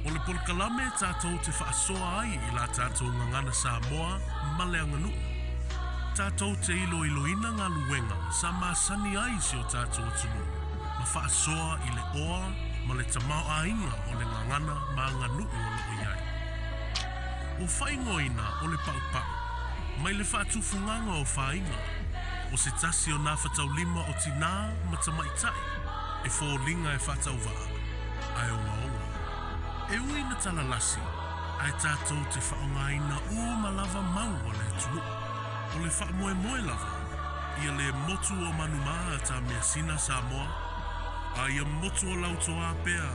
O le polokalame tatou te faasoa ai i la tatou gagana Samoa ma le aganuu. Tatou te iloiloina galuega sa masani ai si o tatou atunuu ma faasoa i le oa ma le tamaoaiga o le gagana ma aganuu o lo o i ai. Ua faaigoaina o le paupau, mai le faatufugaga o faiga, o se tasi o nafataulima o tinā ma tamaitai e foliga e faatauvaa ae ogaoga. E ui na talalasi, ae tatou te faaaogaina uma lava mau a le atunuu. O le faamoemoe lava, ia lē motu o Manumā a tā measina Samoa, a ia motu o Lautoā pea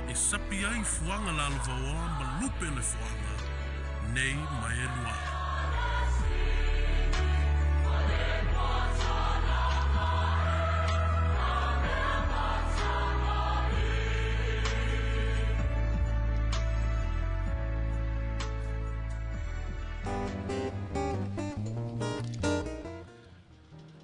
e sapi ai fuaga lalovaoa ma lupe le foaga nei ma e lua.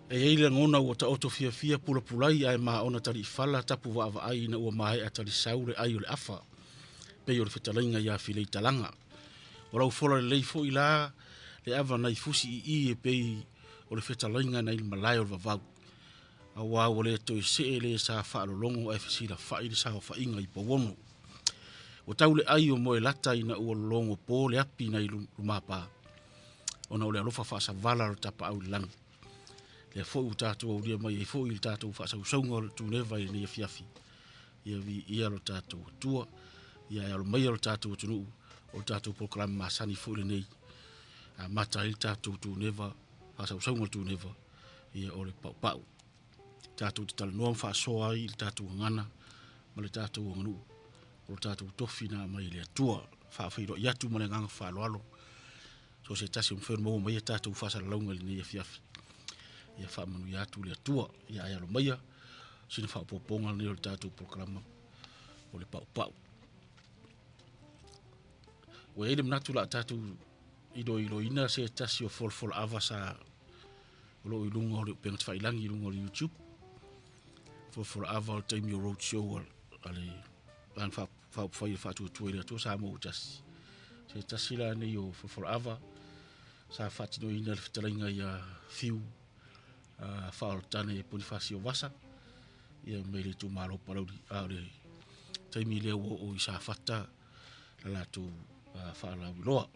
E i ai le lagona ua taoto fiafia pulapulai ae maona taliifala tapu vaavaai ina ua maea talisau le ai o le afa, pei o le fetalaiga ia Filei Talaga. O lau fola lelei foi la le ava nai fusi ii e pei o le fetalaiga nai le malae o le vavau. Aua ua le toe see le sa faalologo ae fesilafai le saofaiga i Pauono. Ua tau le ai o Moelata ina ua lologo po le api nai Lumapa, ona o le alofa faasavala o le tapaau i le lagi. Lea foi ua tatou aulia mai ai foi i le tatou faasausauga o le Tuneva i lenei afiafi. Ia viia lo tatou Atua, ia e alo maia lo tatou atunuu, o le tatou polokalame masani foi lenei. Amata ai le tatou Tuneva, faasausauga o le Tuneva, ia o le paupau. Tatou te talanoa ma faasoa ai i le tatou gagana ma le tatou aganuu, o le tatou tofi na aumai e le Atua. Faafeiloai atu ma le agaga faaaloalo. So se tasi o mafai ona maua mai a tatou faasalalauga i lenei afiafi. Ia faamanuia atu le Atua. Ia ae alo maia sina faaopoopoga lenei o le tatou polokalama o le paupau. Ua i ai le manatu la tatou iloiloina se tasi o folafola ava sa o lo o i luga o le upega tafailagi i luga o le YouTube. Folafola ava o le taimi o road show a le Vaega Faaupufai o Faatuatua i le Atua Samoa ua tasi. Se tasi la nei o folafola ava sa faatinoina le fetalaiga ia Fiu Faaolatane Ponifasio Vasa ia mai le itumalo Palauli, a o le taimi lea ua oo i Safata la latou faalauiloa.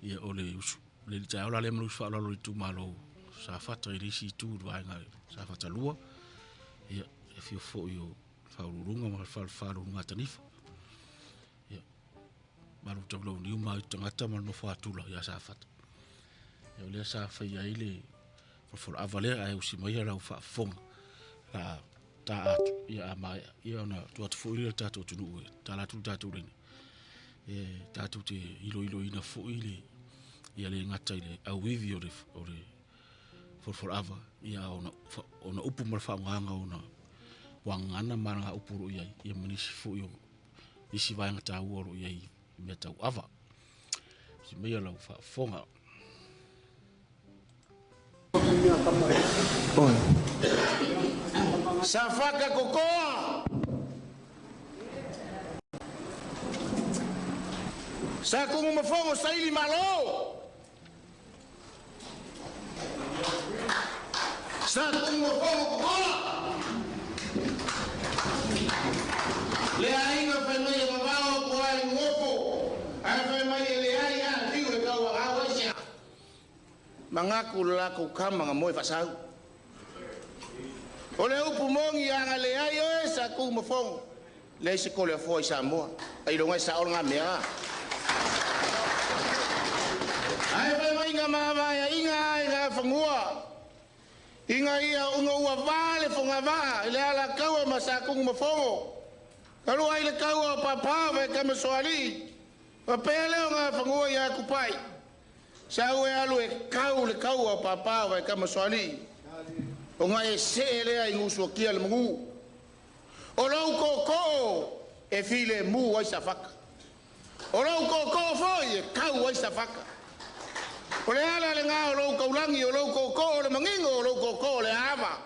Ia o le usu le taeao la lea ma le usu faaaloalo i le itumalo Safata i le isi itu i le vaega Safata 2. Ia e afio foi o Faauluuluga ma le Falefa Tanifa. Ia malu taulau niu ma tagata ma le nofo atula ia Safata. Ia o lea sa faia ai le folafola ava lea ae usi mai lau faafofoga la ta atu ia a maea ia ona tuu atu foi le tatou atunuu e tala atu le tatou laina e tatou te iloiloina foi le ia le gata i le auivi o le folafola ava ia ona upu ma le faaaogaga ona uagagana ma ngā upu o lo o i ai ia ma nisi foi o nisi vaega taua o lo o i ai i mea tau ava. Si maia lau faafofoga. Safaka kokoa. Sa kumu mafongo saili malo. Sa kumu mafongo kokoa. Le aiga fai mai e vavao ko ai ngopo. Ai fai mai e le ai a tiu e kau a au ai. Mangaku la ko kama nga moe fasau. O le upu mongi anga le ai oe sa kumu mafongo. Le se kole foi Samoa. Ai longa sa olga mea. Ai fai mai nga mava inga ai nga fangua. Inga ia unga ua vale fonga va le ala kaua ma sa kumu mafongo. Kalu ai le kaua papa ve kama soali. Pa pele nga fangua ia kupai. Sa ue alu e kau le kaua papa ve kama soali. Onga e se le ai ngusu kia le mungu. O lau koko e file mu ai safaka. O lau koko foi e kau ai safaka. O le ala le ngā o lau kaulangi, o lau koko o le mangingo, o lau koko o le ava.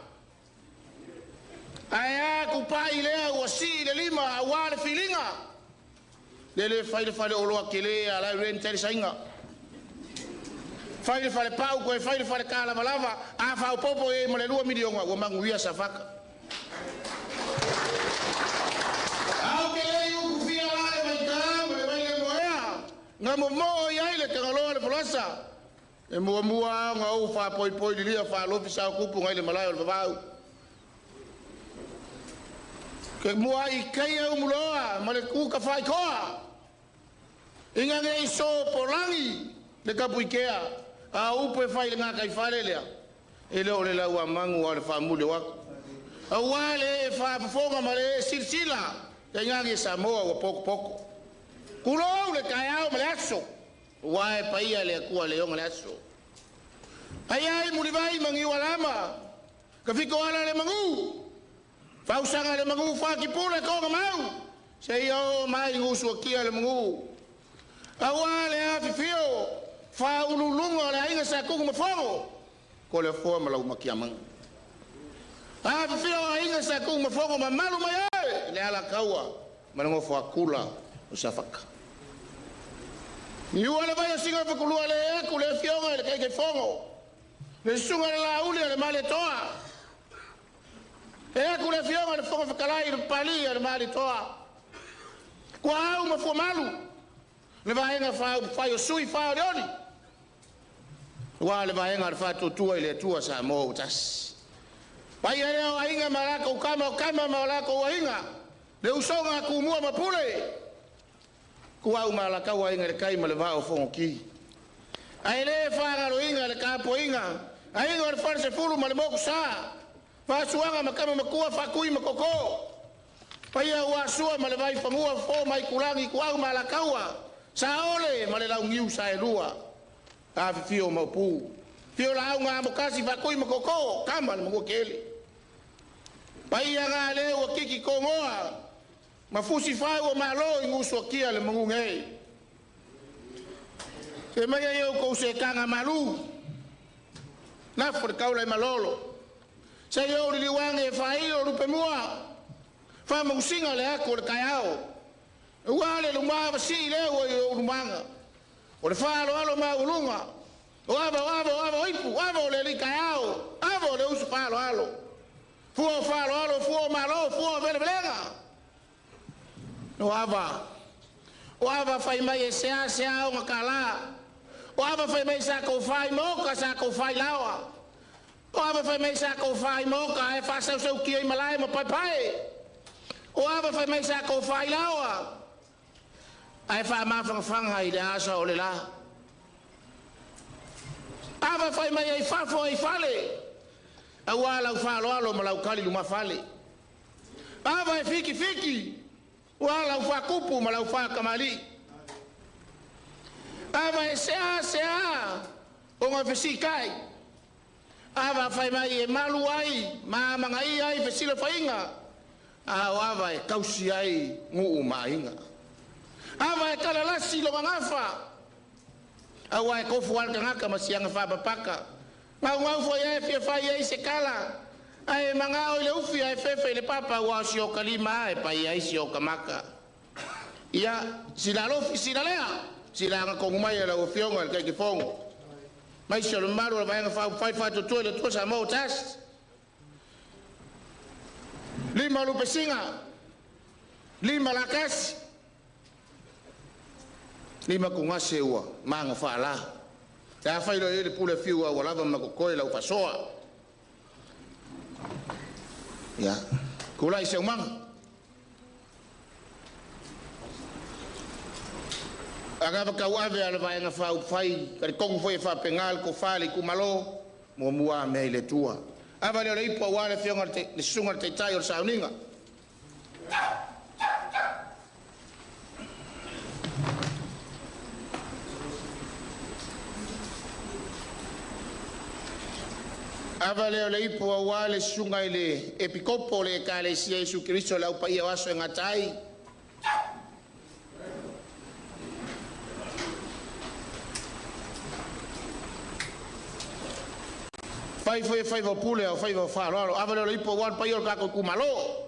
Ai a kupai lea ua si le lima. lima auā le filiga le lē fai le faleoloa kelē a lae len talisaina fai le falepau koe fai le falekalavalava a faaopopo i ai ma le 2 miliona ua manuia Safata. Au ke lei uku fia lae mai ka ma le mai le moea nga momoo i ai le tagaloa le folasa e muamua nga ou faapoipoi lilia faalofi sao kupu ngai le malae o le vavau. Ke mua i keia umuloa ma le kuka faikoa. Inga ngei so polangi le kapuikea a upu e fai le ngā kai fale lea. E leo le lau a mangu a le whaamuli wako. A wā le e whaafofonga ma le e silsila te ngā e Samoa ua poko poko. Kulou le kai au ma le aso. Wā e paia le akua le onga le aso. Ai ai mulivai mangi walama. Ka fiko ala le mangu. Fausanga le mangu whakipule konga mau. Se i o mai ngusu kia le mangu. A wā le awhiwhio. Whaululunga le ainga sa kuku mafongo. Ko le foa ma lau makiamanga. Awhiwhio ainga sa kuku mafongo ma malu mai ai. Le ala kaua ma le ngofo akula o Safaka. Niua le vai o singa whakulua le eku le fionga le keike fongo. Le sunga le lauli le male toa. E aku le fionga le fongo whakalai le pali le male toa. Kua au mafua malu. Le vaenga whai o sui whai o leoni. Ua le vaenga le whātuatua i le atua sa mō utasi. Pai a leo ainga ma lako kama o kama ma lako ainga. Le usonga kumua mapule. Kua au ma lakau ainga le kai ma le vao fongo ki. Ai le whangalo inga le kapo inga. Ainga o le whanse fulu ma le moku sa. Whasuanga ma kama makua whakui ma koko. Pai a ua sua ma le vai whangua fo mai kulangi kua au ma lakaua. Sa ole ma le lau ngiu sa e lua. A whiwhio maupu. Whio la au ngā mokasi whakui makoko. Kama le mangua kele. Pai a ngā leo a kiki kongoa. Mafusi whai ua malo i ngusu kia le mangu ngei. Te mai ai au kou se kanga malu. Nafo le kaula i malolo. Se i au liliwange e whailo rupe mua. Wha le ako le kai ao. Ua le lumā wasi leo i o lumanga. O le whaalo alo ma ulunga. O ava o ava o ava o ipu. Ava o le lika ao. Ava o le usu whaalo alo. Fua o whaalo alo, fua o malo, fua o vele velega. O ava. O ava whai mai e sea sea o ngā kālā. O ava whai mai sa kou whai moka, sa kou whai lawa. O ava whai mai sa kou whai moka, e whasau sau kia i malae ma pai pai. O ava whai mai sa kou whai lawa. Ai wha mawhangawhanga i le asa o le la. Ava whai mai ai whafo ai whale. Aua lau whaaloalo ma lau kali luma whale. Ava e fiki fiki. Ua lau whakupu ma lau whakamali. Ava e sea sea o ngā whesikai. Ava whai mai e malu ai, ma mangai ai whesila whainga. A o ava e kausi ai nguu mainga. Ava e kalalasi lo ngafa. Awa e kofu al kangaka masianga fa papaka. Ngau ngau fo ia fia fa ia se kala. Ai mangao ile ufi ai fefe le papa wa si o kalima e pai ai si o kamaka. Ia sila lofi sila lea. Sila nga kongumai la ofionga le ke fongo. Mai se lo maru la vaenga fa fai fa to le to sa mo tas. Lima lupesinga. Lima lakasi. Lima kungase ua manga fa la. Ta fai lo ele pule fiu ua lava makokoi la ufasoa. Ya. Kula ise umanga. Agava kau ave ala vaenga fa ufai ka kongu foi fa pengal ko fali ku malo mo mua me ile tua. Ava le ipo wa le fionga le sunga te tai o sauninga. Ava le ole ipo wa le sunga ile epikopo le kalesia Yesu Kristo la upaia waso ngatai. Fai foi fai vo pule o fai vo fa lo ava le ipo wa pa yo ka ko kumalo.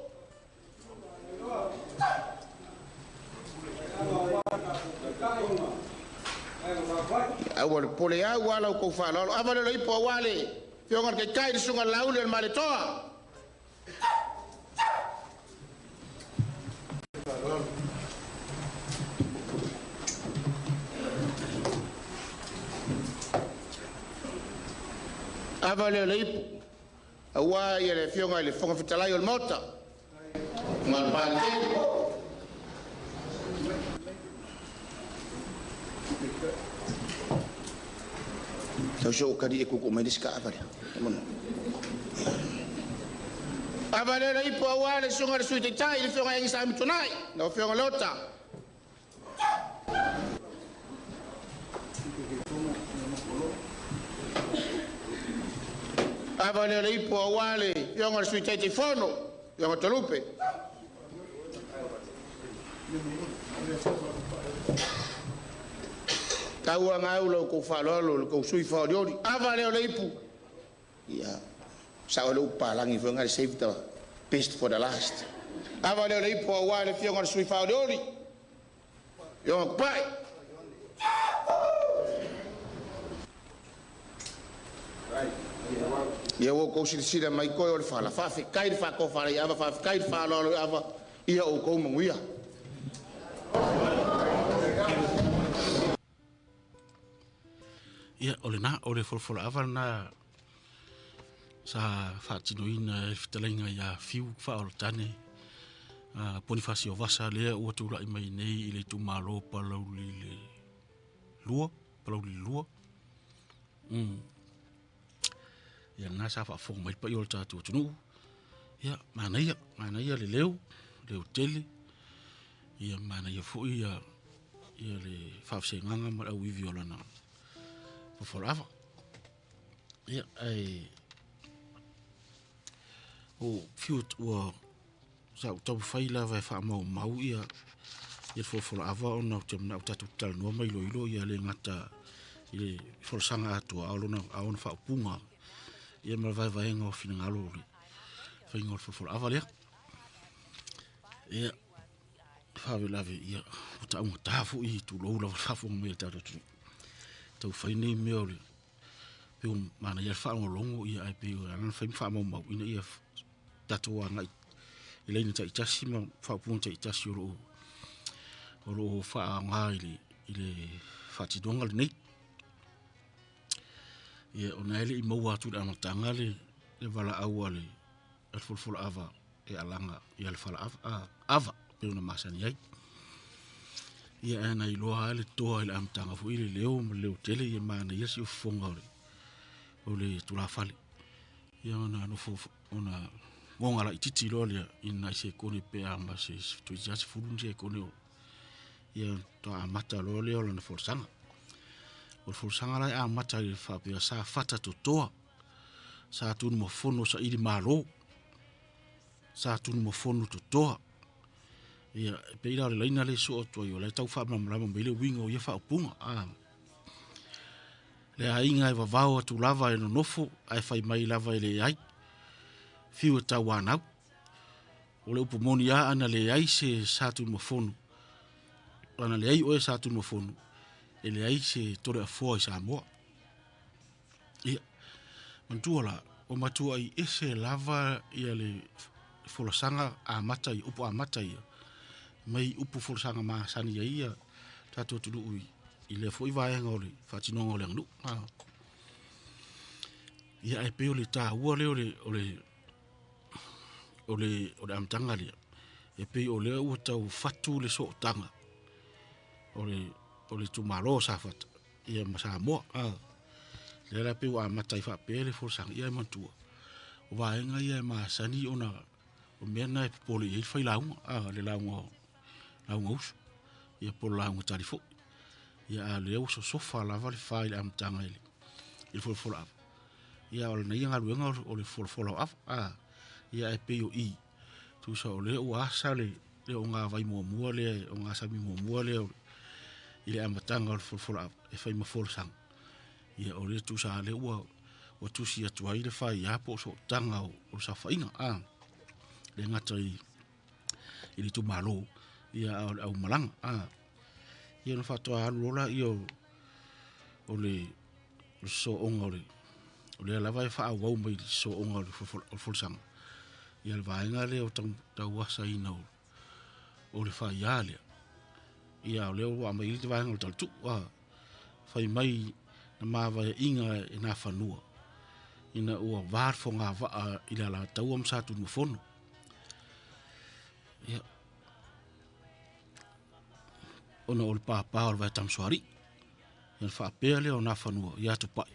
Aua le pole au ala o kou faaaloalo. Ava le ipo aua le afioga i le Taitai le Susuga Laauli o le Malietoa. Ava le ipu aua ia le afioga i le Fofoga Fetalai o le Maota ma le Palemene. Tau so kari e kuku mai le ka ava le. Ava le ipu aua le susuga i le Sui Taitai le afioga ia Agisa Amituanai, lau afioga Leota. Ava le ipu aua le afioga i le Sui Taitaifono, afioga Talupe. Taua ngau lau kou faaaloalo le kou sui faaolioli. Ava le ipu. Ia, sao le upu palangi foi ngale save the best for the last. Ava le ipu aua le afioga i le sui faaolioli, afioga Kupai. Ia ua kou silasila mai koe o le fala. Faafetai le faatofalai ava, faafetai le faaaloalo ava, ia outou manuia. Ia, o le na, o le folafola ava na sa faatinoina e fetalaiga ia Fiu Faaolatane, Ponifasio Vasa lea ua tulai mai nei i le itumalo Palauli le 2, Palauli le 2. Ia lena sa faafofoga mai le paia o le tatou atunuu. Ia, manaia, manaia le leo, leo tele. Ia manaia foi ia le faafesegaga ma le auivi o lana folafola ava. Ia, ai o Fiu ua sa ou taumafai lava e faamaumau ia le folafola ava ona ou te manao tatou talanoa ma iloilo ia le gata i le folasaga atoa a o lona a ona faaupuga ia ma le vaevaega o finagalo o le faiga o le folafola ava lea. Ia, faalavelave ia ua taugata foi tulou lava le faafofoga mai a le tatou atunuu. Tau fai nei mea o le pei o manaia le faalogologo ia ae pei o le ala ona fai ma faamaumau ina ia tatou agai i laina taitasi ma faaupuga taitasi o loo faaaoga i le faatinoga lenei. Ia, ona e le i maua atu i le amataga le valaau a le folafola ava e alaga ia le fala ava, ava pe ona masani ai. Ia, ae na iloa le toa i le amataga foi le leo ma le leo tele ia manaia si ufofoga o le tulafale. Ia ona nofo ona ngonga laitiiti loa lea i nai sekone pe a ma se toeitiiti lava 10 ni sekone o ia toa amata loa lea o lana folasaga. O le folasaga la e amata i le faapea sa fata totoa, sa tunumafono saili malo, sa tunumafono totoa. Ia, e pei la o le laina le soo atu ai o la e tau faamalamalama mai le uiga o ia faaupuga. Le aiga e vavao atu lava e nonofo ae fai mai lava e leai. Fiu e tauanau. O le upu moni a ana leai se sa tunumafono. Ana leai oe sa tunumafono, e leai se tole afoa i Samoa. Ia, manatua la, o matua i ese lava ia le folasaga amata ia, upu amata ia, mai upu folasaga masani ai ia tatou atunuu i lea foi vaega o le faatinoga o le aganuu. Ia, ae pei o le taua lea o le amataga lea, e pei o lea ua tau fatu le sootaga o le itumalo o Safata ia ma Samoa. Lea la pei ua amata ai faapea le folasaga, ia e manatua o vaega ia e masani ona o mea na e popole i ai le failauga, le lauga usu, ia po o le lauga tali foi. Ia, a lea ua sosofa lava le fa i le amataga i le folafola ava. Ia, o lana ia galuega o le folafola o ava. Ia, ae pei o i, tusa o lea ua asa le o ngā vai muamua lea, o ngā sami muamua lea i le amataga o le folafola ava, e fai ma folasaga. Ia, o lea tusa lea ua tusi atu ai le fai ia po o sootaga o le saofaiga. Le gata i le itumalo, ia, a o le aumalaga. Ia, ona faatoa alu loa ia o le sosooga o le o lea lava e faaauau mai i le sosooga o le folasaga ia le vaega lea o tauasaina o le faia lea. Ia o lea ua aumai ai le vaega o le talatuu, fai mai na mavaeaina e Nafanua ina ua va le fogavaa i le Alataua ma Satunumafono. Ia, ona o le papa o le Vaetamasoalii. Ia ona faapea lea o Nafanua ia Tupai,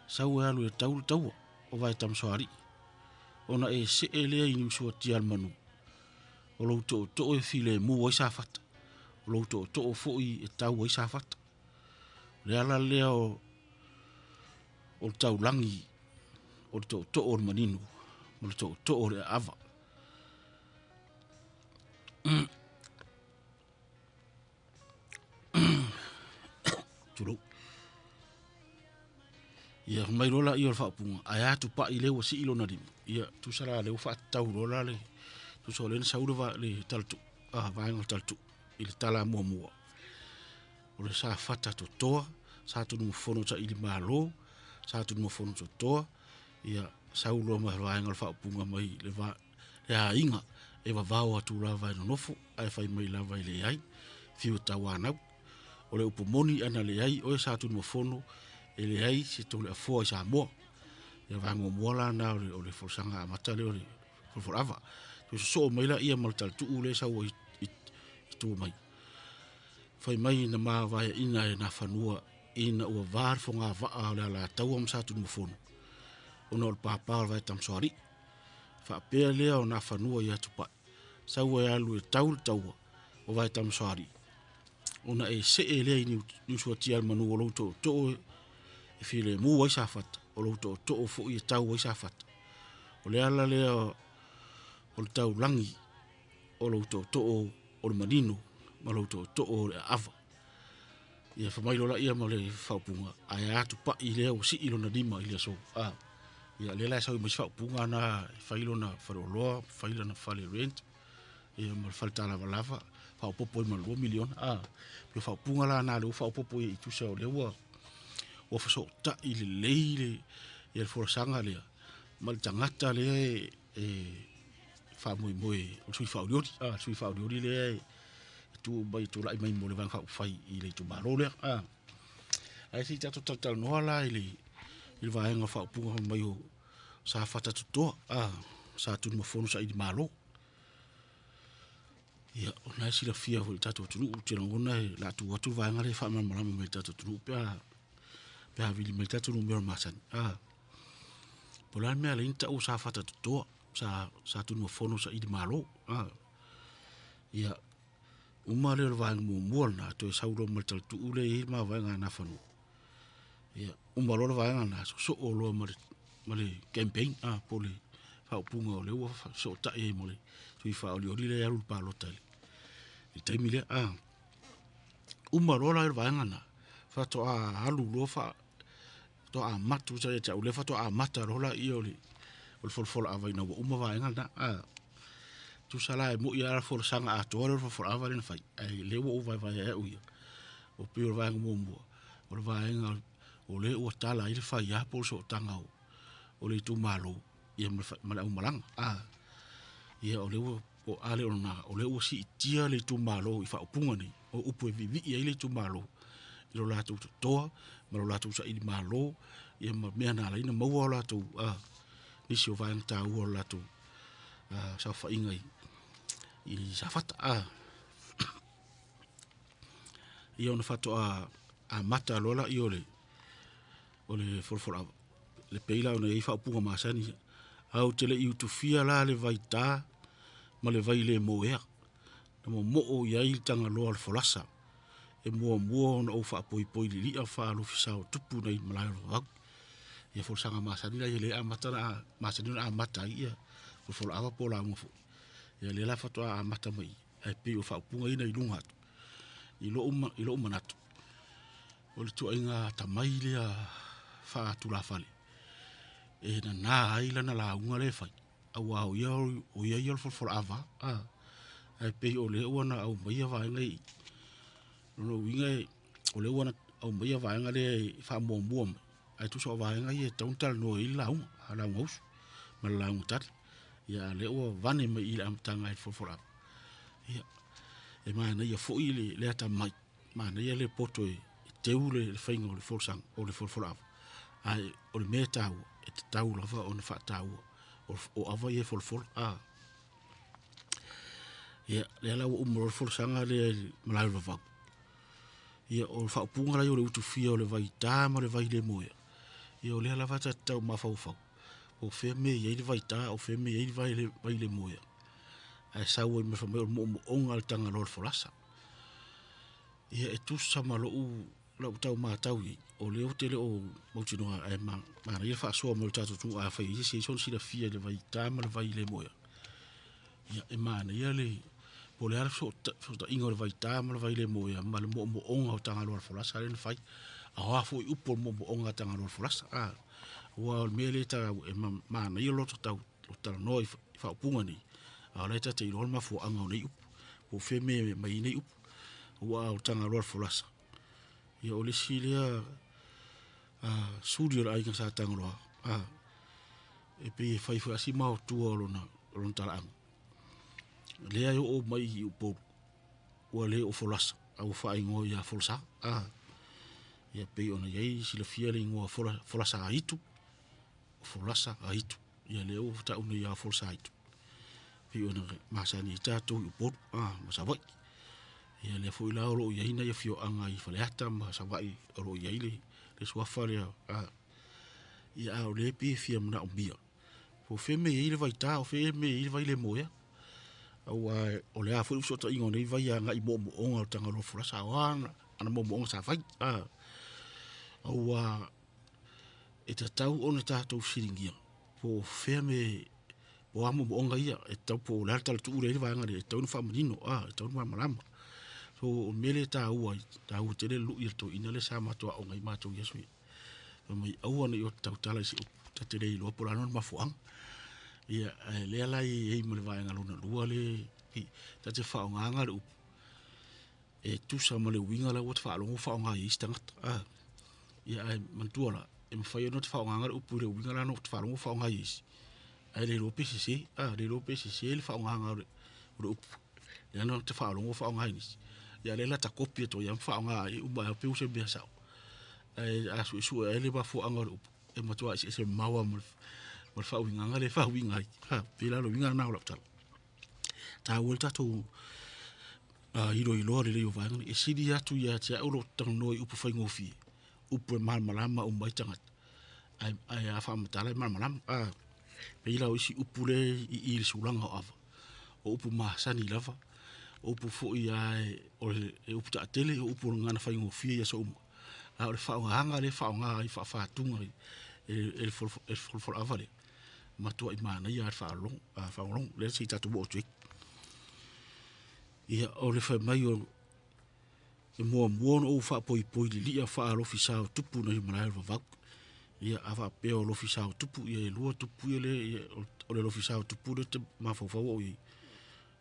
sau e alu e tau le taua o Vaetamasoalii, ona e see lea i Niusuatia le manu, o lou tootoo e filemu ai Safata, o lou tootoo foi e tau ai Safata. O le ala lea o le taulagi o le tootoo o le manino ma le tootoo o le aava. Tulou. Ia mai loa lea o le faaupuga, ae a Tupai lea ua sii lona lima. Ia, tusa la lea ua faatatau loa la le, tusa o lea na sau le, le talatuu, vaega o le talatuu i le tala muamua. O le Safata totoa, Satunumafono saili malo, Satunumafono totoa, ia sau loa ma le vaega o le faaupuga mai le, va, le aiga e vavao atu lava e nonofo, ae fai mai lava e leai, fiu tauanau. O le upu moni ana leai oe Satunumafono, e leai se Toleafoa i Samoa. Ia vaega muamua la na o le folasaga amata lea o le folafolava. Toe sosoo mai la ia ma le talatuu lea e sau ai i tua mai. Fai mai na mavaeaina e Nafanua ina ua va le fogavaa o le Alataua ma Satunumafono, ona o le papa o le Vaetamasoalii. Faapea lea o Nafanua ia Tupai, sau e alu e tau le taua o Vaetamasoalii, ona e see lea i Niusuatia le manu o lou tootoo e filemu ai Safata, o lou tootoo foi e tau ai Safata. O le ala lea o le taulagi o lou tootoo o le manino ma lou tootoo o le aava. Ia fai mai loa laia ma le faaupuga, ae a Tupai lea ua sii lona lima i le aso. Ia lea la e sau mai si faaupuga na e fai lona faleoloa, fai lona fale rent, ia ma le fale talavalava, faaopoopo ai ma le 2 miliona. Pei o faaupuga la na lea ua faaopoopo i tusa o lea ua fesootai lelei le ia le folasaga lea ma le tagata lea e faamoemoe o le sui faaolioli, le sui faaolioli lea e tu mai tulai mai mo le Vaega Faaupufai i le itumalo lea. Ae se i tatou talatalanoa la i le vaega o faaupuga mai o Safata totoa, Satunumafono saili malo. Ia, o lena e silafia foi i le tatou atunuu, ou te lagona e o le a tuu atu le vaega lea e faamalamalama mai i le tatou atunuu pe a vili mai le tatou numera masani. Po o le a le mea e ala ai ona tau o Safata totoa, Satunumafono saili malo. Ia, uma lea o le vaega muamua lena, toe sau loa ma le talatuu lea e i ai le mavaega a Nafanua. Ia, uma loa le vaega lena, sosoo loa ma le campaign, po o le faaupuga o lea ua fesootai ai ma le sui faaolioli lea e alu i le palota i le taimi lea. Uma loa la le vaega lena, faatoa alu loa faatoa amata, tusa ia te au lea faatoa amata loa laia o le folafolaava ina ua uma vaega lena. Tusa la e moi lava le folasaga atoa lea o le folafolaava lea na fai, ae lea ua ou vaevaea e au ia, o pei o le vaega muamua, o le vaega o lea ua tala ai le faia po o le sootaga o le itumalo ia ma le aumalaga. Ia o lea ua, o ale o lena, o lea ua siitia le itumalo i faaupuga nei, o upu e vivii ai le itumalo i lo latou totoa ma lo latou saili malo, ia ma mea na ala ai ona maua o latou nisi o vaega taua o le latou saofaiga i Safata. Ia ona faatoa amata loa laia o le folafolava, le pei la ona i ai faaupuga masani, ae ou te le i utufia la le vaita ma le vai le moea, na momoo i ai le tagaloa o le folasa, e muamua ona ou faapoipoi lilia faaalofi sao tupu nai malae o le vavau. Ia folasaga masani la ia lea e amata ona masani ona amata ai ia folafolaava po o lauga foi. Ia lea la faatoa amata mai i, ae pei o faaupuga ia na i luga atu. I lou manatu, o le ituaiga atamai lea faatulafale, e nana ai lana lauga lea e fai, aua o ia o ia o le folafolaava, ae pei o lea ua na aumaia vaega ia i i. O lona uiga o lea ua aumaia vaega lea e faamuamua mai, ae tusa o vaega ia e tatau ona talanoa i ai le lauga, a lauga usu ma le lauga tali. Ia a o lea ua vane mai i le amataga i le folafolaga. Ia, e manaia foi le atamai, manaia le poto e teu le faiga o le folasaga, o le folafolaava, ae o le mea e taua, e tatau lava ona faataua o ava ia e folafola. Ia, lea la ua uma loa le folasaga lea i le malae o le vavau, ia o le faaupuga la ia o le utufia o le vaita ma le vailemoea, ia o lea lava ta te tau mafaufau, po o fea le mea e i ai le vaita a o fea le mea e i ai le vailemoea, ae sau ai ma le fai mai o le moomooga o le Tagaloa o le folasa. Ia e tusa ma lau tau matau i ai, o lea ou te le o mautinoa ae manaia le faasoa mai o le tatou atunuu afai e i ai se isi e i ai sona silafia i le vaita ma le vailemoea. Ia e manaia le, po o le a le fesootaiga o le vaita ma le vailemoea ma le moomooga o Tagaloa o le folasa lea na fai. A o a foi upu o le moomooga o Tagaloa o le folasa. Aua o le mea lea e taua, e manaia lo ta talanoa i faaupuga nei, a o la e ta te iloa le mafuaaga o nei upu, po o fea le mea e aumai ai nei upu. Aua o le Tagaloa o le folasa, ia o le isi lea suli o le aiga Sa Tagaloa, e pei e fai foi lava si maotua o lona talaaga, lea e oo mai i Upolu, ua le o folasa, a ua faaigoa ia Folasa. Ia pei ona i ai silafia le igoa Folasa-aitu, Folasa-aitu. Ia lea ua tau nei ia Folasa-aitu, pei ona masani ai tatou i Upolu ma Savaii. Ia lea foi la o lo o i ai nai afioaga i Faleata ma Savaii o lo o i ai le suafa lea, ia a o lea e pei e fia manaomia, po o fea le mea e i ai le vaita a o fea le mea e i ai le vailemoea. Aua o le a foi le fesootaiga o nei vai agai i moomooga o le Tagaloa Folasa, a o a ana moomooga sa fai. Aua e tatau ona tatou fesiligia po o fea le mea, po o a moomooga ia, e tatau po o le a le talatuu lea e i ai le vaega lea, e tatau ona faamanino, e tatau ona malamalama. So, o le mea lea e taua ai, e taua tele le lui a le toeaina lea sa matou aooga ai matou i aso ia, fai mai, aua ne i ota tautala i se upu ta te le iloa po o le a lona mafuaaga. Ia, a o lea la e i ai ma le vaega lona lua lea ta te faaaogaina le upu e tusa ma le uiga la ua e faalogo o faaaoga e isi tagata. Ia ae manatua la, e mafai ona ota faaaogaina le upu i le uiga la na ota faalogo o faaaoga e isi, ae le iloa pe sese, le iloa pe sese le faaaogaina o le upu lea na ota faalogo o faaaoga e nisi, a o lea o le a ta kopi atu ai lava ma faaaoga uma lava pei ua se mea sao. Ae a suesue ae le mafuaaga o le upu, e matua eseese mamao lava ma le faauigaga lea e faauiga ai. E pei la o le uiga lena o lau tala, e taua ai le tatou iloiloa lelei o vaega nei. E sili atu ia te au lou talanoa i upu faigofie, upu e malamalama uma ai tagata, ae a faamatala e malamalama. E pei la o isi upu lea e i i le sulaga o ava, o upu masani lava, o upu foi lava e upu taatele, o upu o le gagana faigofie i aso uma, a o le faaaogaina lea e faaaoga ai faa-fatuga e le folafolaava lea, e matuai manaia lava i le faalogologo. Lea se i tatou oo atu i ai. Ia, o le fai mai e muamua ona ou faapoipoi lilia faa-alofisa o Tupu nai le malae o le vavau. Ia, a faapea o alofisa o Tupu, ia e lua Tupu ia lea, o le alofisa o Tupu lea ou te mafaufau au i ai,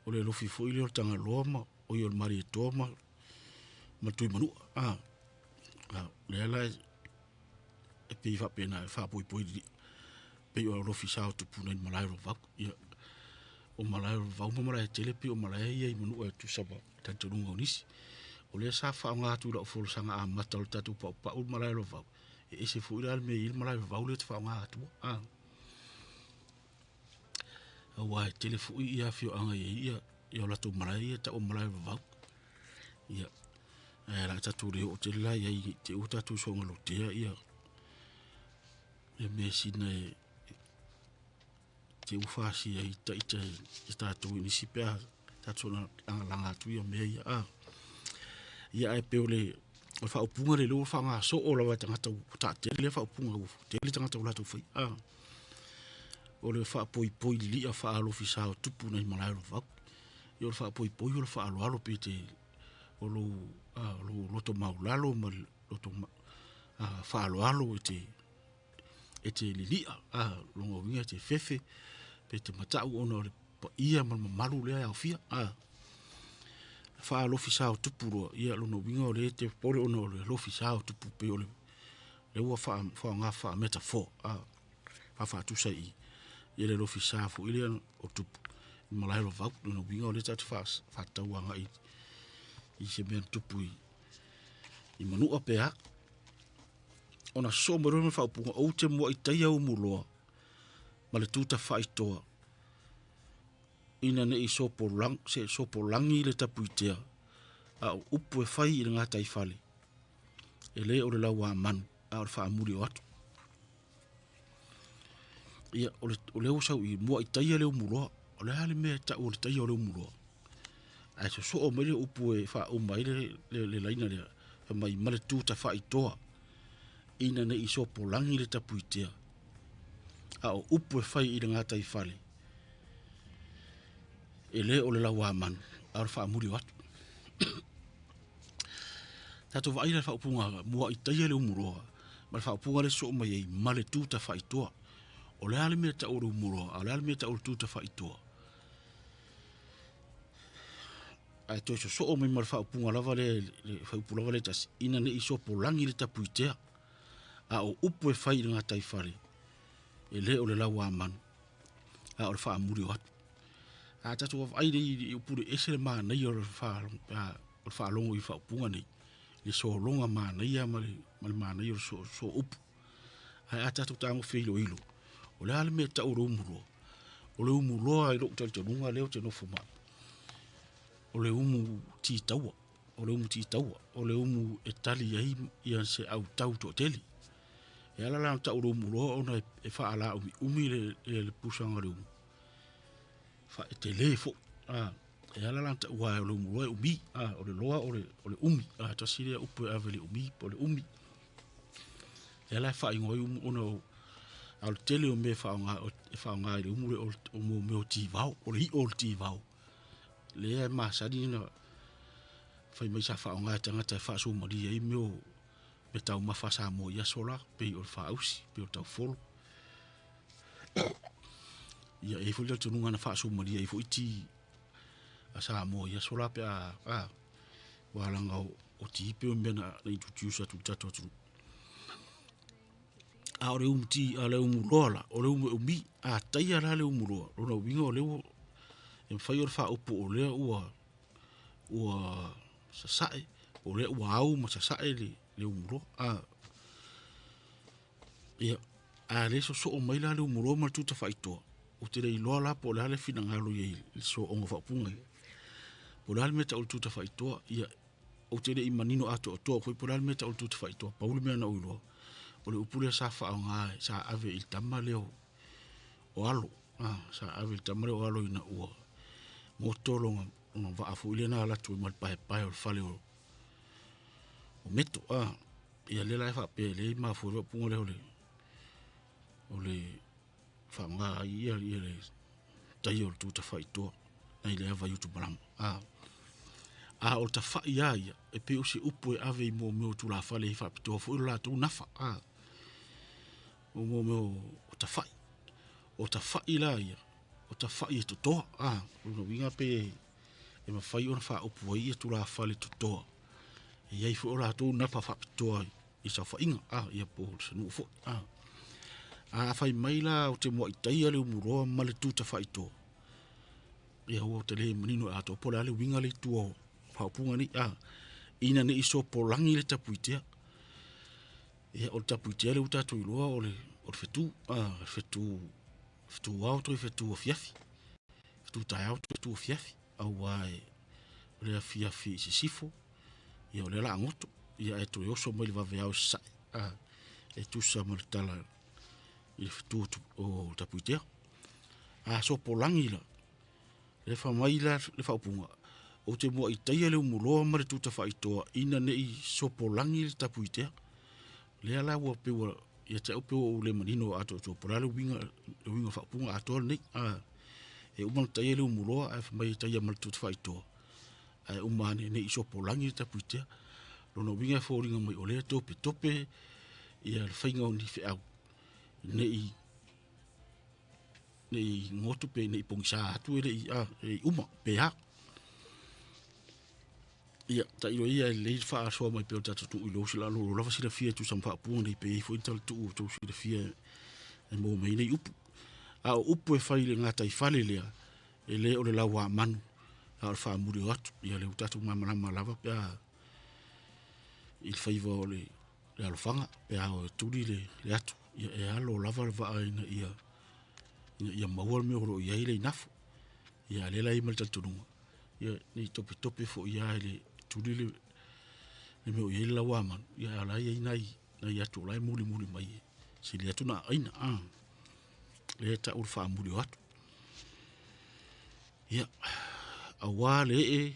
o le alofi foi lea o le Tagaloa ma, oi o le Malietoa ma le Tuimanua. Lea la e pei e faapena e faapoipoi lilia, pei o alofisa o Tupu nai le malae o le vavau. Ia, o malae o le vavau ma Malaetele pei o malae ia i Manua e tutusa ma talitonuga o nisi. O lea sa faaaoga atu i lau folasaga amata o le tatou paupau le malae o le vavau, e ese foi la le mea e i ai le malae o le vavau lea ou te faaaoga atua. Aua e tele foi afioaga e i ai o latou malae ia e tau o malae o le vavau. Ia, ae o le a tatou le oo tele la i ai ne i te i ua tatou soona lotea le measina e te i ua fasia ai ita e tatou e nisi pe a tatou soona lagalaga atu mea ia. Ia ae pei o le faaupuga lea ua faaaoga soo lava e tagata ua taatele lea faaupuga ua tele tagata ua latou faia. O le faapoipoi lilia faa-alofisa o Tupu nai malae o le vavau. Ia o le faapoipoi o le faaaloalo pe te o lou loto maualalo ma le loto faaaloalo e te lilia, lona uiga e te fefe pe te matau ona o le paia ma le mamalu lea e aofia. Faa-alofi sa o tupu loa, ia lona uiga o lea e te popole ona o le alofi sa o tupu pei o le lea ua faaaoga faa-metaphor, a, faafaatusa i i ia le alofi sa foi lea o tupu i malae o Lavau. Lona uiga o lea tatou te faatatau agai i se mea na tupu i Manua pe a. Ona sosoo mai loa lea ma le faaupuga, ou te muai taia Umuloa ma le Tutafaitoa ina ne i sopolagi le Tapuitea, a o upu e fai i le gataifale, e le o le lauamanu, a o le faamuli o atu. Ia, o lea ua sau i i, muai taia le Umuloa. O le a le mea e tau o le taia o le Umuloa? Ae sosoo mai le upu e faauma ai le laina lea, fai mai ma le Tutafaitoa ina ne i sopolagi le Tapuitea, a o upu e fai i le gataifale, e le o le lauamanu, a o le faamuli o atu. Tatou vaai la i le faaupuga muai taia le Umuloa ma le faaupuga lea e sosoo mai ai ma le Tutafaitoa. O le a le mea e tau o le Umuloa, a o le a le mea e tau o le Tutafaitoa? Ae toe sosoo mai ma le faaupuga lava lea, le faaupu lava lea e tasi, ina ne i sopolagi le Tapuitea, a o upu e fai i le gataifale, e le o le lauamanu, a o le faamuli o atu. A tatou vaavaai nei i upu nei, e ese le manaia o le faalogo i faaupuga nei, le sologa manaia ma le manaia o le sooupu. Ae a tatou fetagofi e iloilo, o le a le mea e tau o le umuloa? O le umuloa i lou talitonuga lea ou te nofo ma au, o le umu titaua, o le umu titaua, o le umu e tali ai ia se autau toatele. E ala la ona tau o le umuloa ona e faalaumiumi le pusaga o le umu, e tele foi. E ala la ona taua o le umuloa e umi, o le loa o le umi, tasi lea upu e ave i le umi po o le umi. E ala e faaigoa ai umu ona o a o le tele o mea e faaaoga i le umu lea o mea o tivao, o le i'a o le tivao lea e masani ona fai mai sa faaaoga e tagata e faasuamalie ai mea o meataumafa a Samoa i aso la, pei o le faausi, pei o le taufolo. Ia, e i ai foi le talitonuga na faasuamalie ai foi ti a Samoa i aso la pe a aua leaga o ti pei o mea na introduce atu i le tatou atunuu. A o le umu ti, a o le umuloa la, o le umu e umi. A taia la le umuloa, lona uiga o lea ua e mafai ona faaupu o lea ua sasae, o lea ua au ma sasae le umuloa. Ia, a le sosoo mai la le umuloa ma le Tutafaitoa, ou te le iloa la po o le a le finagalo i ai i le sooga o faaupuga ia. Po o le a le mea e tau o le Tutafaitoa, ia, ou te le i manino atoatoa foi po o le a le mea e tau o le Tutafaitoa, pau le mea na ou iloa, o le upu lea sa faaaoga, sa ave i le tama lea o Alo, sa ave i le tama lea o Alo ina ua goto lona vaa foi lea na alu atu ai ma le paepae o le fale o Meto. Ia lea la e faapea lea e mafua ai le faaupuga lea o le faaaoga ai ia le taia o le Tutafaitoa nai le ava i Utumalama. A o le tafai lava ia, e pei o se upu e ave i mea o tulafale e faapitoa foi lo latou nafa. O mea o tafai. O tafai la ia, o tafai e totoa. O lona uiga pe e mafai ona faaupu ai ia tulafale totoa. E i ai foi o latou nafa faapitoa i saofaiga, ia po o se nuu foi. A fai mai la ou te muai taia le umuloa ma le Tutafaitoa, ia ua ou le manino atoa po o le a le uiga lea i tua o faaupuga nei. Ina ne i sopolagi le Tapuitea. Ia, o le Tapuitea lea ua tatou iloa o le fetu, fetu ao toe fetu afiafi, fetu taeao toe fetu afiafi, aua o le afiafi i sisifo, ia o lea o le a goto, ia ae toe oso mai le vaveao i sasae, e tusa ma le tala i le fetu o Tapuitea. A sopolagi la, le fai mai la le faaupuga, ou te muai taia le umuloa ma le Tutafaitoa ina ne i sopolagi le Tapuitea. Lea la ua pei ua, ia te au pei ua ou le manino atoatoa po o le a le uiga o le faaupuga atoa lenei. E uma ona taia le umuloa ae fai mai e taia ma le Tutafaitoa, ae uma ane ne i sopolagi le Tapuitea. Lona uiga e foliga mai o lea e topetope ia le faiga o ni feau ne i goto pe ne i pogisa atu e le i uma pe a. Ia, tailo ia e lelei le faasoa mai pea o le tatou tuu i lou sila lo lava silafia e tusa ma faaupuga nei pe i ai foi ni talatuu o tou silafia e maua mai ai nei upu. A o upu e fai i le gataifale lea, e le o le lauamanu, a o le faamuli o atu. Ia lea ua tatou malamalama lava pe a i le faiva o le alofaga pe a o e tuli le atu, ia e alo lava le vaa ina ia maua le mea o lo o i ai le igafo. Ia a o lea la e i ai ma le talitonuga, ia ne i topetope foi lava i le tuli le mea o i ai le lauamanu, a o la e i ai nai atu o la e mulimuli mai e sili atu ona aina. Lea e tau o le faamuli o atu. Ia, aua le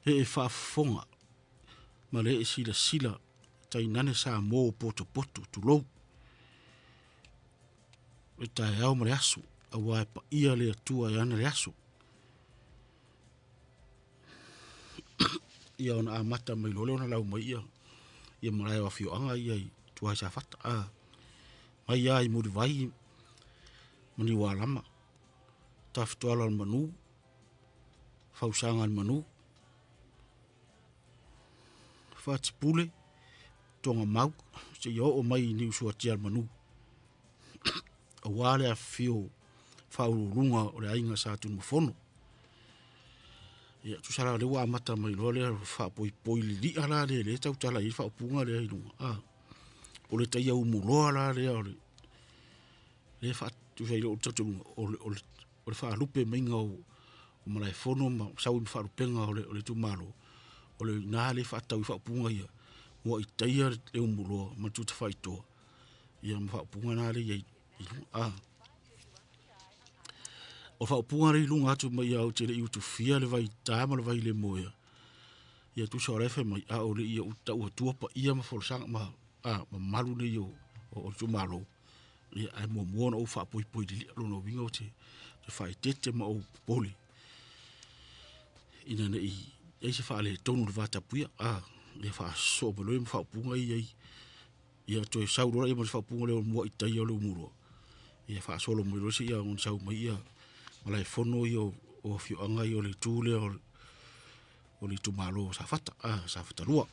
ee faafofoga ma le ee silasila tainane Samoa ua potopoto, tulou, le taeao ma le aso, aua e paia le Atua e ana le aso. Ia ona amata mai loa lea ona lau mai malae o afioaga ia i tua i Safata, mai lava i Mulivai ma Niualama, Tafitoala o le manu, Fausaga o le manu, Fatipule, Togamau, seia oo mai i Niusuatialemanu aua le afifio o faauluuluga o le Aiga Sa Tunumafono. Ia, tusa la o lea ua amata mai loa le faapoipoi lilia la lea e tautala i ai le faaupuga lea i luga, o le taia umuloa la lea o lea e tusa i lou talitonuga, o le faalupe maiga o Malaefono ma sau ai ma faalupega o le itumalo, o i ina lea e faatatau ai faaupuga ia, muai taia le umuloa ma le tutafaitoa, ia ma faaupuga na lea e i ai i luga. O faaupuga lea e i luga atu mai lava ou te le i utufia le vaita ma le vailemoea, ia tusa o la e fai mai, a o le i ou tau atua paia ma folasaga ma mamalu nei o le itumalo, ae muamua ona ou faapoipoi lilia. O lona uiga ou te faaeteete ma ou popole ina ne i i ai se faaletonu i le vatapuia, ia faasosoo mai loa ma faaupuga ia e i ai. Ia toe sau loa ma le faaupuga lea o le muai taia o le umuloa, ia faasolo mai loa seia sau mai Malaefono ia o afioaga ia o le itu lea o le itumalo o Safata, Safata 2.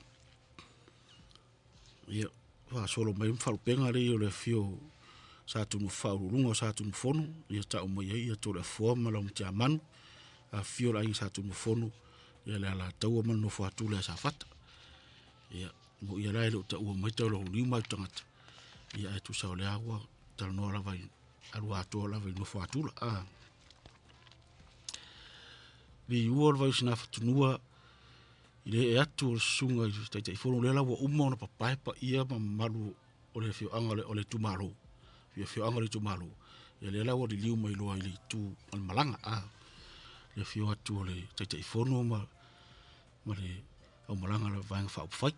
Ia, faasolo mai ai ma faalupega ia o le afio o faauluuluga o Satunumafono, ia tau mai ai Toleafoa ma Laumatia-manu, afifio le Aiga Satunumafono, ia le Alataua ma le nofo a Tula ia Safata. Ia, e moni lava la e le o taua mai Taulauniu ma Aitutagata, ae tusa o lea ua talanoa lava i alu atoa lava i le nofo a Tula. Liua o le Vaiosinafatunua i le ee atu o le susuga i le Taitaifono, lea la ua uma ona papae paia ma mamalu o le afioaga o le itumalo, le afioaga o le itumalo, ia lea la ua liliu mai loa i le itu o le malaga, le afio atu o le Taitaifono ma le aumalaga o le Vaega Faaupufai.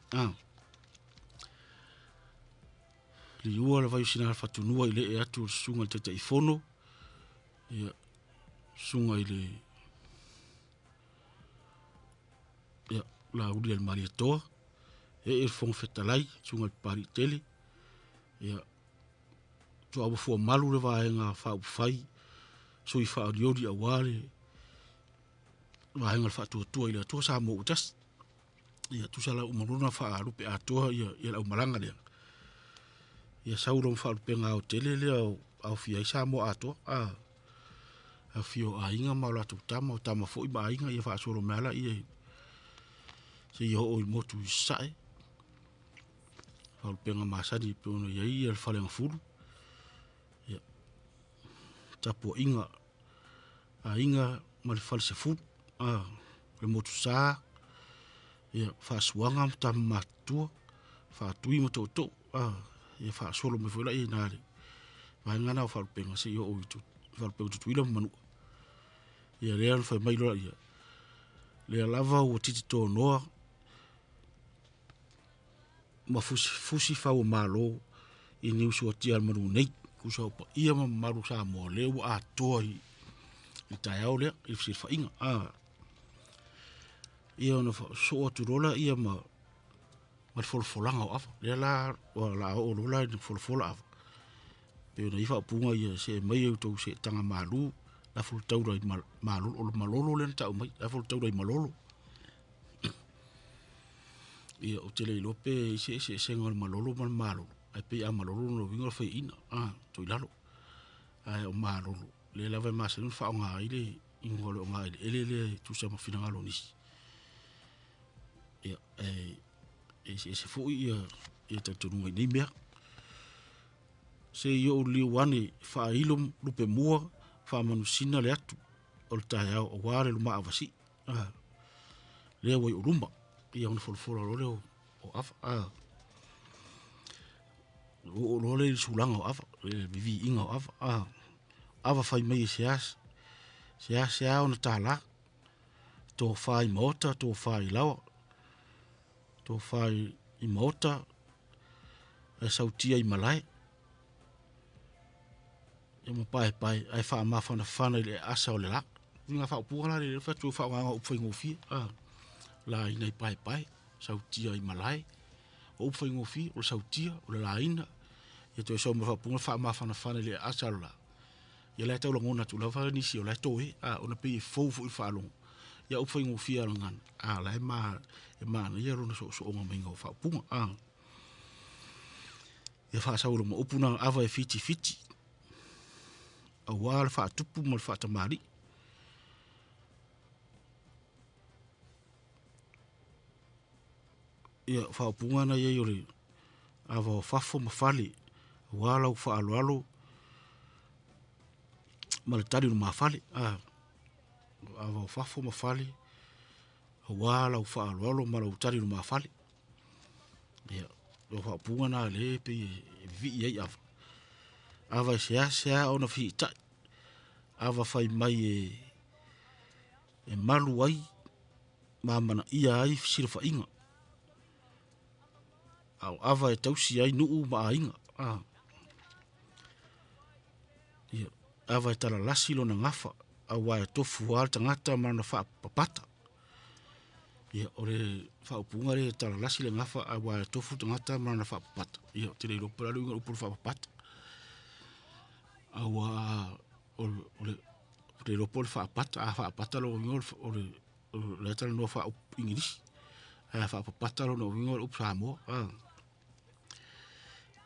Liua le Vaiosinafatunua i le ee atu o le susuga i le Taitaifono, ia, susuga i le ia, Laauli a le Malietoa, ee le Fofoga Fetalai, susuga i le Papaliitele, ia, Tuaua Fuamalu le Vaega Faaupufai, sui faaolioli aua le Vaega o le Faatuatua i le Atua Samoa ua tasi. Ia tusa la ua uma loa ona faalupe atoa ia le aumalaga lea, ia sau loa ma faalupega aotele lea o aofia ai Samoa atoa, afifio o Aiga ma latou Tama, o Tama foi ma Aiga, ia faasolo mai lava lea seia oo i le motu i Sasae, faalupega masani e pei ona i ai le Faleagafulu, ia, tapuaiga a Aiga ma le Falesefulu, le Motusa, ia Faasuaga ma Tama Matutua, Faatui ma Tootoo, ia faasolo mai foi lea i ina i le vaega lena o faalupega seia oo i faalupega o Tutuila ma Manua. Ia lea na fai mai loa lea, lea lava ua titi tonoa ma fusifusi fau o Malo i Niusuatialemanu nei. Tusa o paia ma mamalu o Samoa, lea ua atoa i le taeao lea, i le fesilafaiga. Ia ona sosoo atu loa lea ma le folafolaga o ava. Lea la o le a oo loa la ina folafola ava, pei ona i ai faaupuga ia, see maia i outou seetaga malu, lafo le taula i malolo, o le malolo lea na tau mai, lafo le taula i malolo. Ia, ou te le iloa pe i ai se eseesega o le malolo ma le malolo, ae pei a malolo lona uiga o le faiaina, a, toilalo. Ae o malolo, lea lava e masani ona faaaoga ai le igoa o le ogaeleele lea e tusa ma finagalo o nisi. Ia, e eseese foi ia talitonuga i nei mea. Se i ou liliu ane faailo lupemua faamanusina le atu o le taeao aua le lumaavasii. A, lea ua i ou luma, ia ona folafola loa lea o ava. A, oo loa lea i le sulaga o ava, le viviiga o ava. A, ava fai mai e seasea ona tala, tofa i maota, tofa i laoa, tofa i maota ae sautia i malae. Ia ma paepae ae faamafanafana i le aasa o le la. Uiga faaupuga la lea fai atu faaaogaina o upu faigofie. A, laina i paepae, sautia i malae. O upu faigofie, o le sautia, o le laina, ia toe sau ma le faaupuga faamafanafana i le aasa o le la. Ia la e tau lagona atu lava nisi o la e toe, a, ona pei e fou foi i le faalogo. Ia upu faigofie lava o le gagana, a o la e manaia lona soosooga maiga o faaupuga. A, ia faasau ma upu na ava e fitifiti, aua le faatupu ma le faatamalii. Ia, o faaupuga na i ai o le ava o fafo ma fale, aua lau faaaloalo ma le tali o le mafale. A, ava o fafo ma fale, aua lau faaaloalo ma lau tali lumafale. Ia, o faaupuga na lea e pei e vivii ai ava. Ava e seasea ona fesiitai, ava fai mai e malu ai ma amanaia ai fesilafaiga, a o ava e tausi ai nuu ma aiga. A, ia, ava e talalasi lona gafa, aua e tofu lava le tagata ma lona faapapata. Ia, o le faaupuga lea e talalasi le gafa aua e tofu le tagata ma lana faapapata. Ia, ou te le iloa po o le a le uiga o le upu o le faapapata. Aua o le ou te le iloa po o le faapata. A faapata lona uiga o la e talanoa faaupu Igilisi, ae a faapapata lona uiga o le upu Samoa.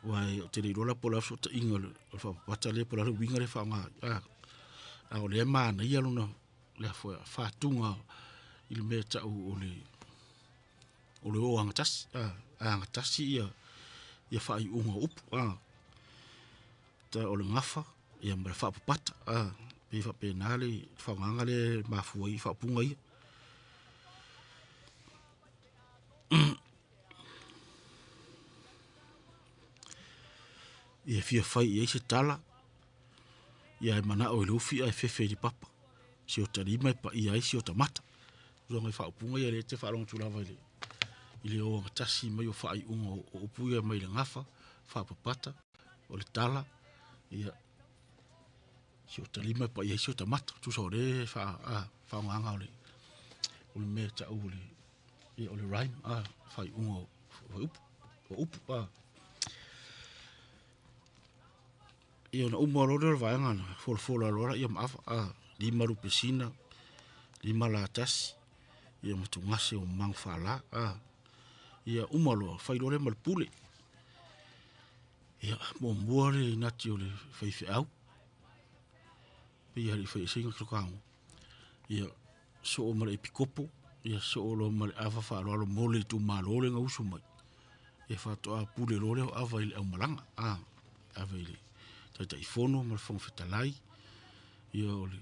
Aua ou te le iloa la po o le a le fesootaiga o le faapapata lea po o le a le uiga lea e faaaoga ai, a o lea e manaia lona faatuga i le mea e tau o le o agatasi, a agatasi ia faaiuga o upu, o le gafa ma le faapapata, e pei e faapena le faaaogaina lea e mafua ai faaupuga ia. Ia fia fai i ai se tala, ia e manao i le ufi ae fefe i le papa. Si ota lima e paia ai si ota mata. Tulaga i faaupuga ia lea e te faalogo atu lava i le ogatasi mai o faaiuga o upu ia mai le gafa, faapapata, o le tala, ia, si ota lima e paia ai si ota mata. Tusa o le faaaogaga o le mea e tau o le, ia, o le rhyme, faaiuga o upu, o upu, a. Ia ona uma loa lea o le vaega na folafola loa lea ma ava, a, lima lupesina, lima latasi, ia ma tugase o magu faala, a. Ia uma loa, fai loa lea ma le pule. Ia, muamua le inati o le faifeau, pei lava e le i fai eseina tokago. Ia, soo ma le epikopo, ia soo loa ma le ava faaaloalo mo le itumalo le gausu mai. Ia faatoa pule loa lea o ava i le aumalaga, a, ave i le Taitaifono ma le Fofoga Fetalai, ia o le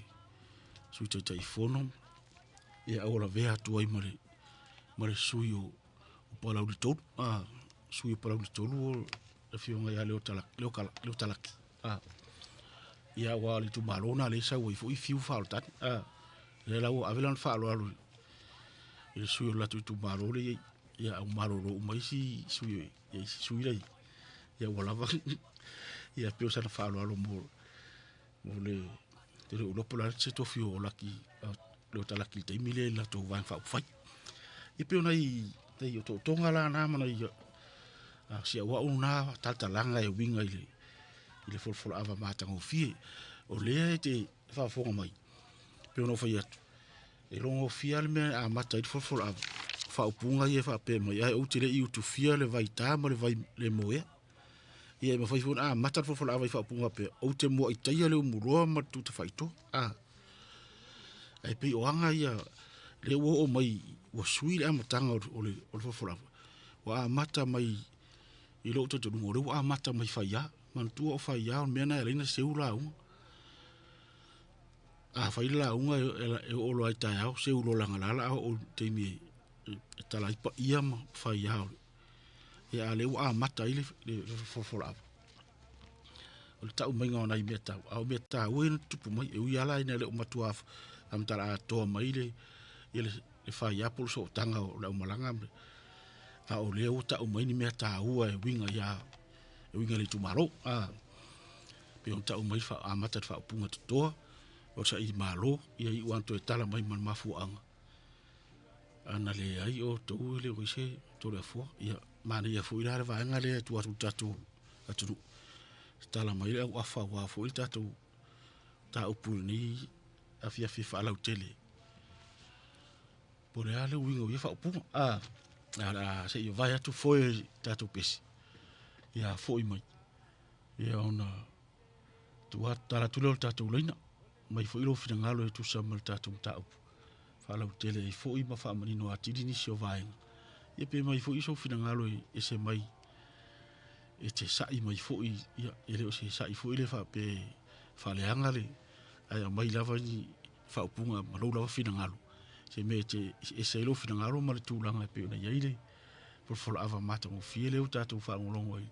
Sui Taitaifono, ia aualavea atu ai ma le sui o Palauli 3, a, sui o Palauli 3 o le afioga ia Leo Talaki, a, ia aua o le itumalo na lea e sau ai foi fiu faaoletani, a, lea la ua ave lana faaaloalo i le sui o le latou itumalo lea e i ai, ia au malolo uma isi sui, ia isi sui la ia ua lava ia pei o sana faaaloalo mo le te le iloa po o le a se tofi o Laki Leo Talaki i le taimi lea i le latou Vaega Faaupufai. Ia pei o nai otootoga la na ma nai si auau na talatalaga e uiga i le folafolaava matagofie. O lea e te faafofoga mai, pei ona ou fai atu, e logofia le mea e amata ai le folafolaava. faaupuga ia e faapea mai, ae ou te le i utufia le vaita ma le vai le moea. Ia e mafai foi ona amata le folafolaava i faaupuga faapea, ou te muai taia le umuloa ma le tutafaitoa. A, ae pei o aga ia, lea ua oo mai, ua sui le amataga o le folafolaava, ua amata mai i lou talitonuga, o lea ua amata mai faiā. Manatua o faiā o le mea lena e ala ai ona seu lauga. A fai le lauga e oo loa i taeao, seu loa lagalala a oo i le taimi e tala ai paia ma faiā o le. Ia a o lea ua amata ai le folafolaava. O le tau maiga o nai mea taua, a o mea taua ia na tutupu mai, e ui lava la ina le o matua faamatala atoa mai le ia le faiā po o le sootaga o le aumalaga, a o lea ua tau mai ni mea taua e uiga ia e uiga i le itumalo. A pei ona tau mai amata le faaupuga totoa o le saili malo, ia iu lava toe tala mai ma le mafuaaga. Ana leai outou e le o i ai se Toleafoa. Ia, manaia foi la le vaega lea e tuu atu i le tatou atunuu. Tala mai le auafa aua foi le tatou mataupu i lenei afiafi faalautele. Po o le a le uiga o ia faaupuga. A, o le a se i vavae atu foe i tatou pesi. Ia foi mai. Ia ona tuu atu, tala atu lea o le tatou laina. Mai foi lou finagalo e tusa ma le tatou mataupu. Faalautele ai foi ma faamanino atili nisi o vaega. Ia pe mai foi sou finagalo e ese mai e te sa'i mai foi, ia, e le o se sa'i foi lea faapea e faaleaga le, ae aumai lava ni faaupuga ma lou lava finagalo, se mea e te ese ai lou finagalo ma le tulaga e pei ona i ai le folafolaava matagofie lea ua tatou faalogologo ai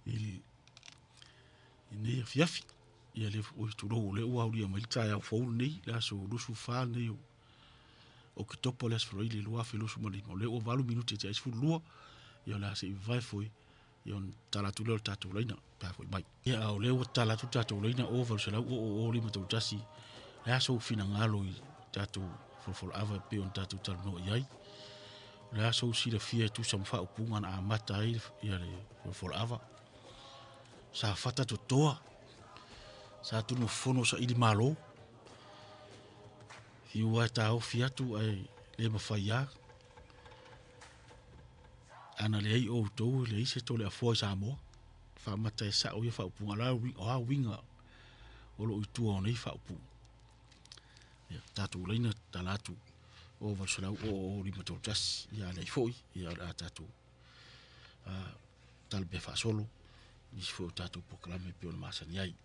i lenei afiafi. Ia lea foi, tulou, o lea ua aulia mai le taeao fou lenei, le aso 24 lenei o Oketopa le aso Faraile 2025, o lea ua 8 minute te ai 12, ia o le a se i vavae foi, ia ona tala atu lea o le tatou laina, pe a foi mai. Ia a o lea ua tala atu le tatou laina o 800 000 531, le a sou finagalo i tatou folafolaava e pei ona tatou talanoa i ai. O le a sou silafia e tusa ma faaupuga na amata ai ia le folafolaava. Sa fata totoa, sa tunumafono saili malo, fiu lava e taofi atu ae le mafai lava. Ana leai outou e leai se Toleafoa i Samoa. Faamata e sao ia faaupuga, o a uiga o lo o i tua o nei faaupuga. Ia, tatou laina tala atu o 800 o 531, ia a leai foi, ia o le a tatou tala pea faasolo nisi foi o tatou polokalame e pei ona masani ai.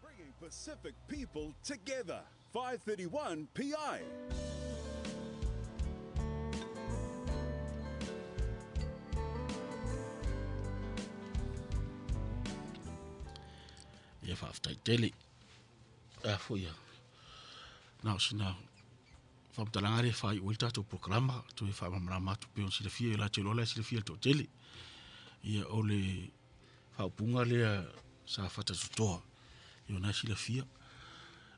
Bringing Pacific people together. 5:31 PI. Ia faafetai tele. A foi ia. Na o sina faamatalaga lea e faaiu ai le tatou polokalama, toe faamalamalama atu pei ona silafia, e te iloa la e silafia e le toatele. Ia o le faaupuga lea sa fata totoa, ia ona e silafia.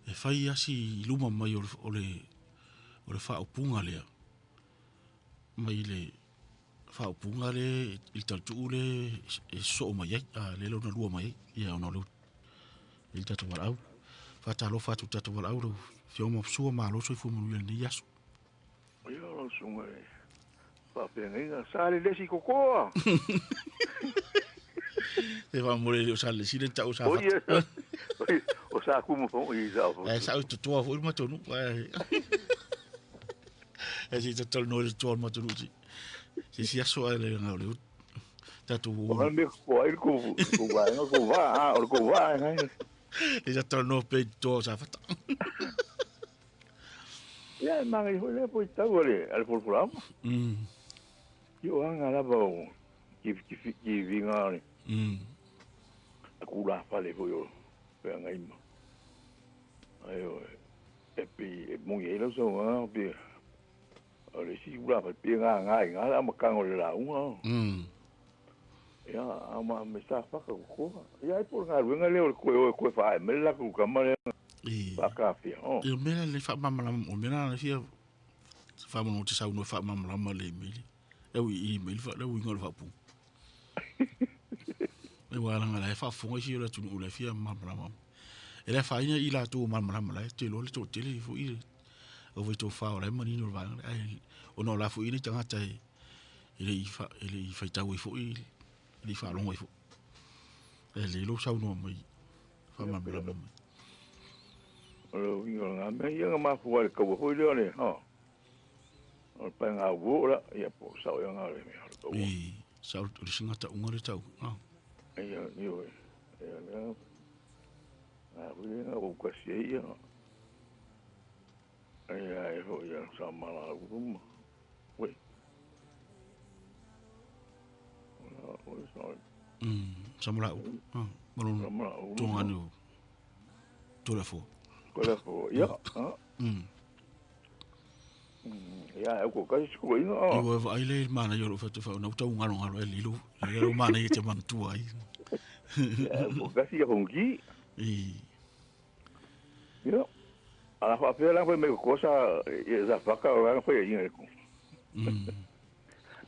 E fai asi i luma mai o le faaupuga lea, mai le faaupuga lea i le talatuu lea e sosoo mai ai, lea lona lua mai ai, ia ona o lea i le tatou valaau. Faatalofa atu i le tatou valaau, lau Afioga Mapusua, malo le soifua manuia i lenei aso. Ia, lau susuga i faafeagaiga, sa le lesi kokoa. Se faamole le o sa le lesi le tau sa fata. O sa kumu fo i sa fo. Ai sa o totoa foi le matou nuu. Ai se tatalo no le totoa le matou nuu. Se si aso ai le ngau le tatou. O me ko ai ko ko va ko va o ko va ngai. E tatalo no pe totoa sa fata. Ia manga i hoi le po i tau ale ale folafolaga. I o anga lava o ki ki ki vinga le. A kula fale foi o pe ngai ma. Ai o e pe e mongi ai lau sau ngā pe o le si kula fale pe ngā ngā i ngā la makango le la unga. Ia a ma me sa whaka kokoa. Ia ai po ngā ruenga leo le koe o e koe whae me la ku kama le whakawhia. Ia mea le whaamamalama o mea le fia whaamano te sau no whaamamalama le email. Lau i email le uiga o le whaapu. Le wa langa la fa fonga si o tu le fia ma ma. E le fa ina i la tu ma ma la te lo le to tele fu i. O vai to fa o le mani no va ai o no la fu i ni tangata e le i fa e le i fa tau i fu i le fa longo i fu. E le lo sau no mai fa ma ma. O lo ingo nga me ia ma fu al ko ho le le ha. O pa nga wo la ia po sa o nga le me o. I sa o le singa ta unga le tau. Ah. Ia ni o. Ia na. A hui nga o ka si ia. Ia e ho ia sa mala uma. We. O sa. Sa mala u. Ah, malo. Tonga ni. Tole fo. Tole fo. Ia. Ah. Ia e ko ka si ko inga. I wa ai le mana yo lo fa te fa na tau ngalo ngalo e lilo. Le lo mana i te mantua ai. Ia ko ka si hongi. I. Ia. Ala fa pela foi me cosa e za faca o foi inga ko.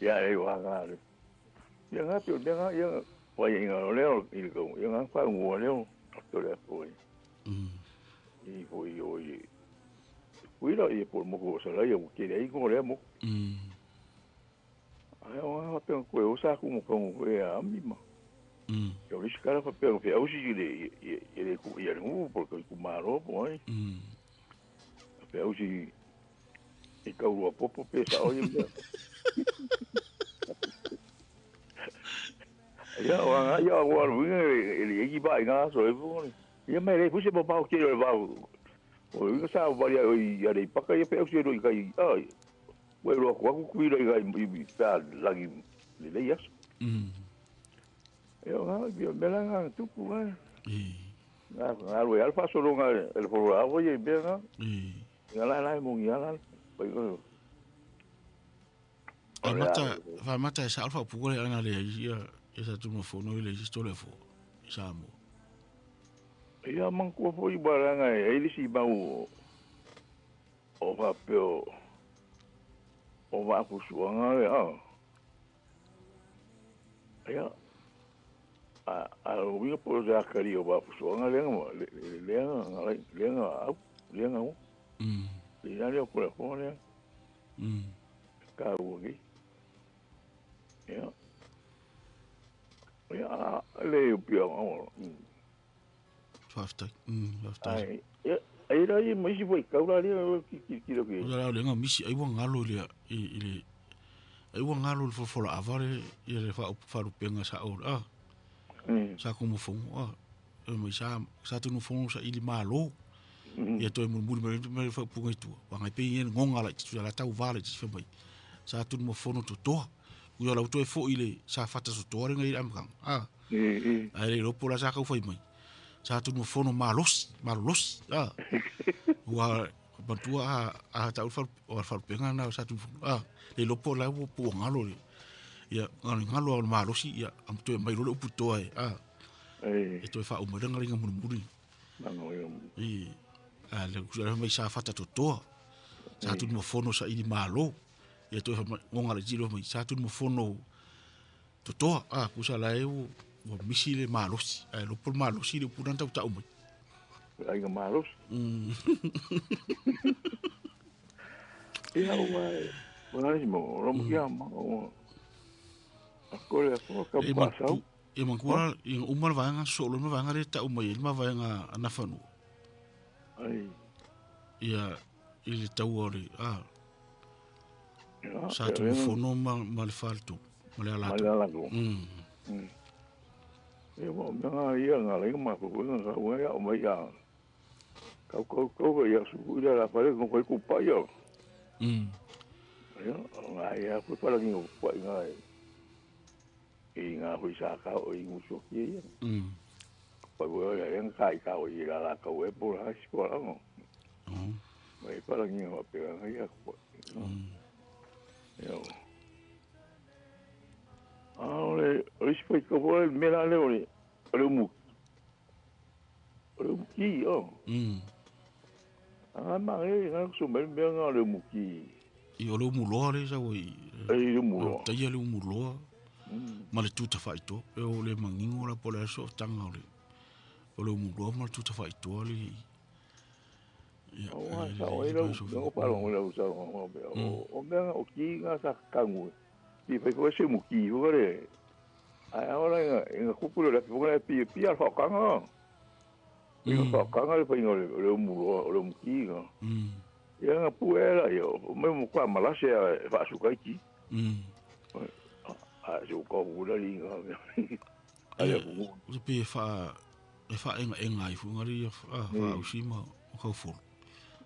Ia e wa nga. Ia nga pio nga ia foi inga lo le i ko. Ia nga fa ngo le tole fo. I foi o i. Cuida e por mo ko sa la ia que le ko le mo. Ai o pe ko o sa como ko e a mima. Eu disse cara pa pe o si le ele ko ia no porque ko maro po ai. Pe o si e ka o popo pe sa o ia. Ia o nga ia o ru ele e ba nga so e po. Ia me le puse pa o que le va. O inga sa varia o ia le paka ia pe o si ro i kai ai. Ue ro ko ku i kai i pa lagi le le yes. Eu nga bi mela nga tupu nga. I. Nga nga ro alfa solo nga el foro avo ye be nga. I. Nga la la mo ngia la. Pai ko. Ai mata fa mata sa alfa pu ko le ana le ia e sa tu mo fono le isto le fo. Sa mo. Ia man ko foi baranga e ele si ba o o papel o va ku suanga le a. Ia a o vi por já cari o va ku suanga le le le le le le o. Le le por por le. Ka o gi. Ia. Ia le pio o. Faftai. Faftai. Ai, ai ra i mai si foi kaura le ki ki lo ki. Ora le nga misi ai wa ngalo le i le ai wa ngalo le fofola avare i le fa fa rupenga sa o a. Sa ko mo fongo a. E mai sa sa tu no fongo sa ili malo. Ia toi mo muri me fa punga tu. Wa ngai pe i ngonga la tu la tau vale ti fa mai. Sa tu mo fono to toa. Ku la to e fo i le sa fata so toa ngai am kang. A. Ai le ropo la sa ka foi mai. Sa tu no fono malos malos a ua bantua a ta ufa o fa penga na sa tu a le lopo la po po ngalo le ia ngalo o malos ia am tu mai lo upu toa a e to fa o mo nga muri mango i a le ku mai sa fata to toa sa tu no fono sa ili malo ia to fa ngonga le jilo mai sa tu no fono to toa a ku sa la e o misi le malosi ai lo por malosi le punan tau tau mai ai ga malosi ia o mai mo ro mo ia ma o akole ko ka pasau e mankura i umar vanga so lo vanga le tau mai ma vanga ana fanu ai ia i le tau o le a sa tu fono ma le falto ma le ala E mo nga ia nga le ma ko nga nga ia o mai ia. Kau kau kau ia su ia la pare ko ko pa ia. Ia nga ia ko pa la ngi pa nga. I nga hui sa ka o i muso ki ia. Pa go ia nga kai ka o i la la ka we po la si po la no. Mai pa la ngi o pe nga ia ko. Ia. Ah, o isi foi ko foi me la le o le mu. O le ki o. Ah ma e nga so me me nga le mu ki. I o le mu lo le sa o i. E le mu lo. Ta ia le mu lo. Ma le tuta whaitoa. E o le mangingo la po le aso o tanga o le o le umuloa ma le tuta whaitoa le ia. O sa o lau o pa lo lau sa o o mea o ki nga sa kangu. Pi fai ko se mu ki ho le. Ai ora nga kupu le pi le pi pi al fa kanga. Pi fa kanga le fai le le umuloa o le mu ki nga. Ia nga pu era yo me mu kwa Malaysia fa su kai ki. A so ko ula li nga. Ai o pe fa e fa enga enga i fu ngari fa usima o kau folo.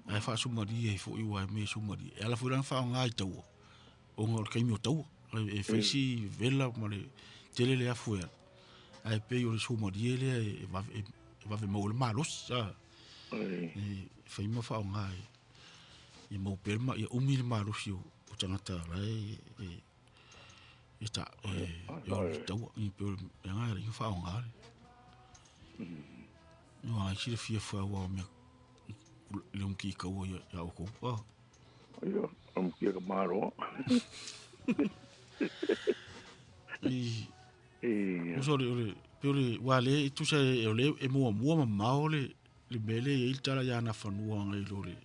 Ai fa sumari e fo i wa me sumari. E ala fu rang fa ngai tau. O ngol kai mi tau. E feisi vela ma le tele le afu e. Ai pe o le sumari le e va e mo le malos. E fa ima fa ngai. I mo perma i umi le malos o tangata lai e e ta e o tau i pe e ngai le fa ngai. No ai si le fia fa wa me le umki ka o ya o ko. Ia, umki ka maro. I e so le pe wa le tu se o le e mo mo ma mao le le mele e tala ya na fanua ngai lo le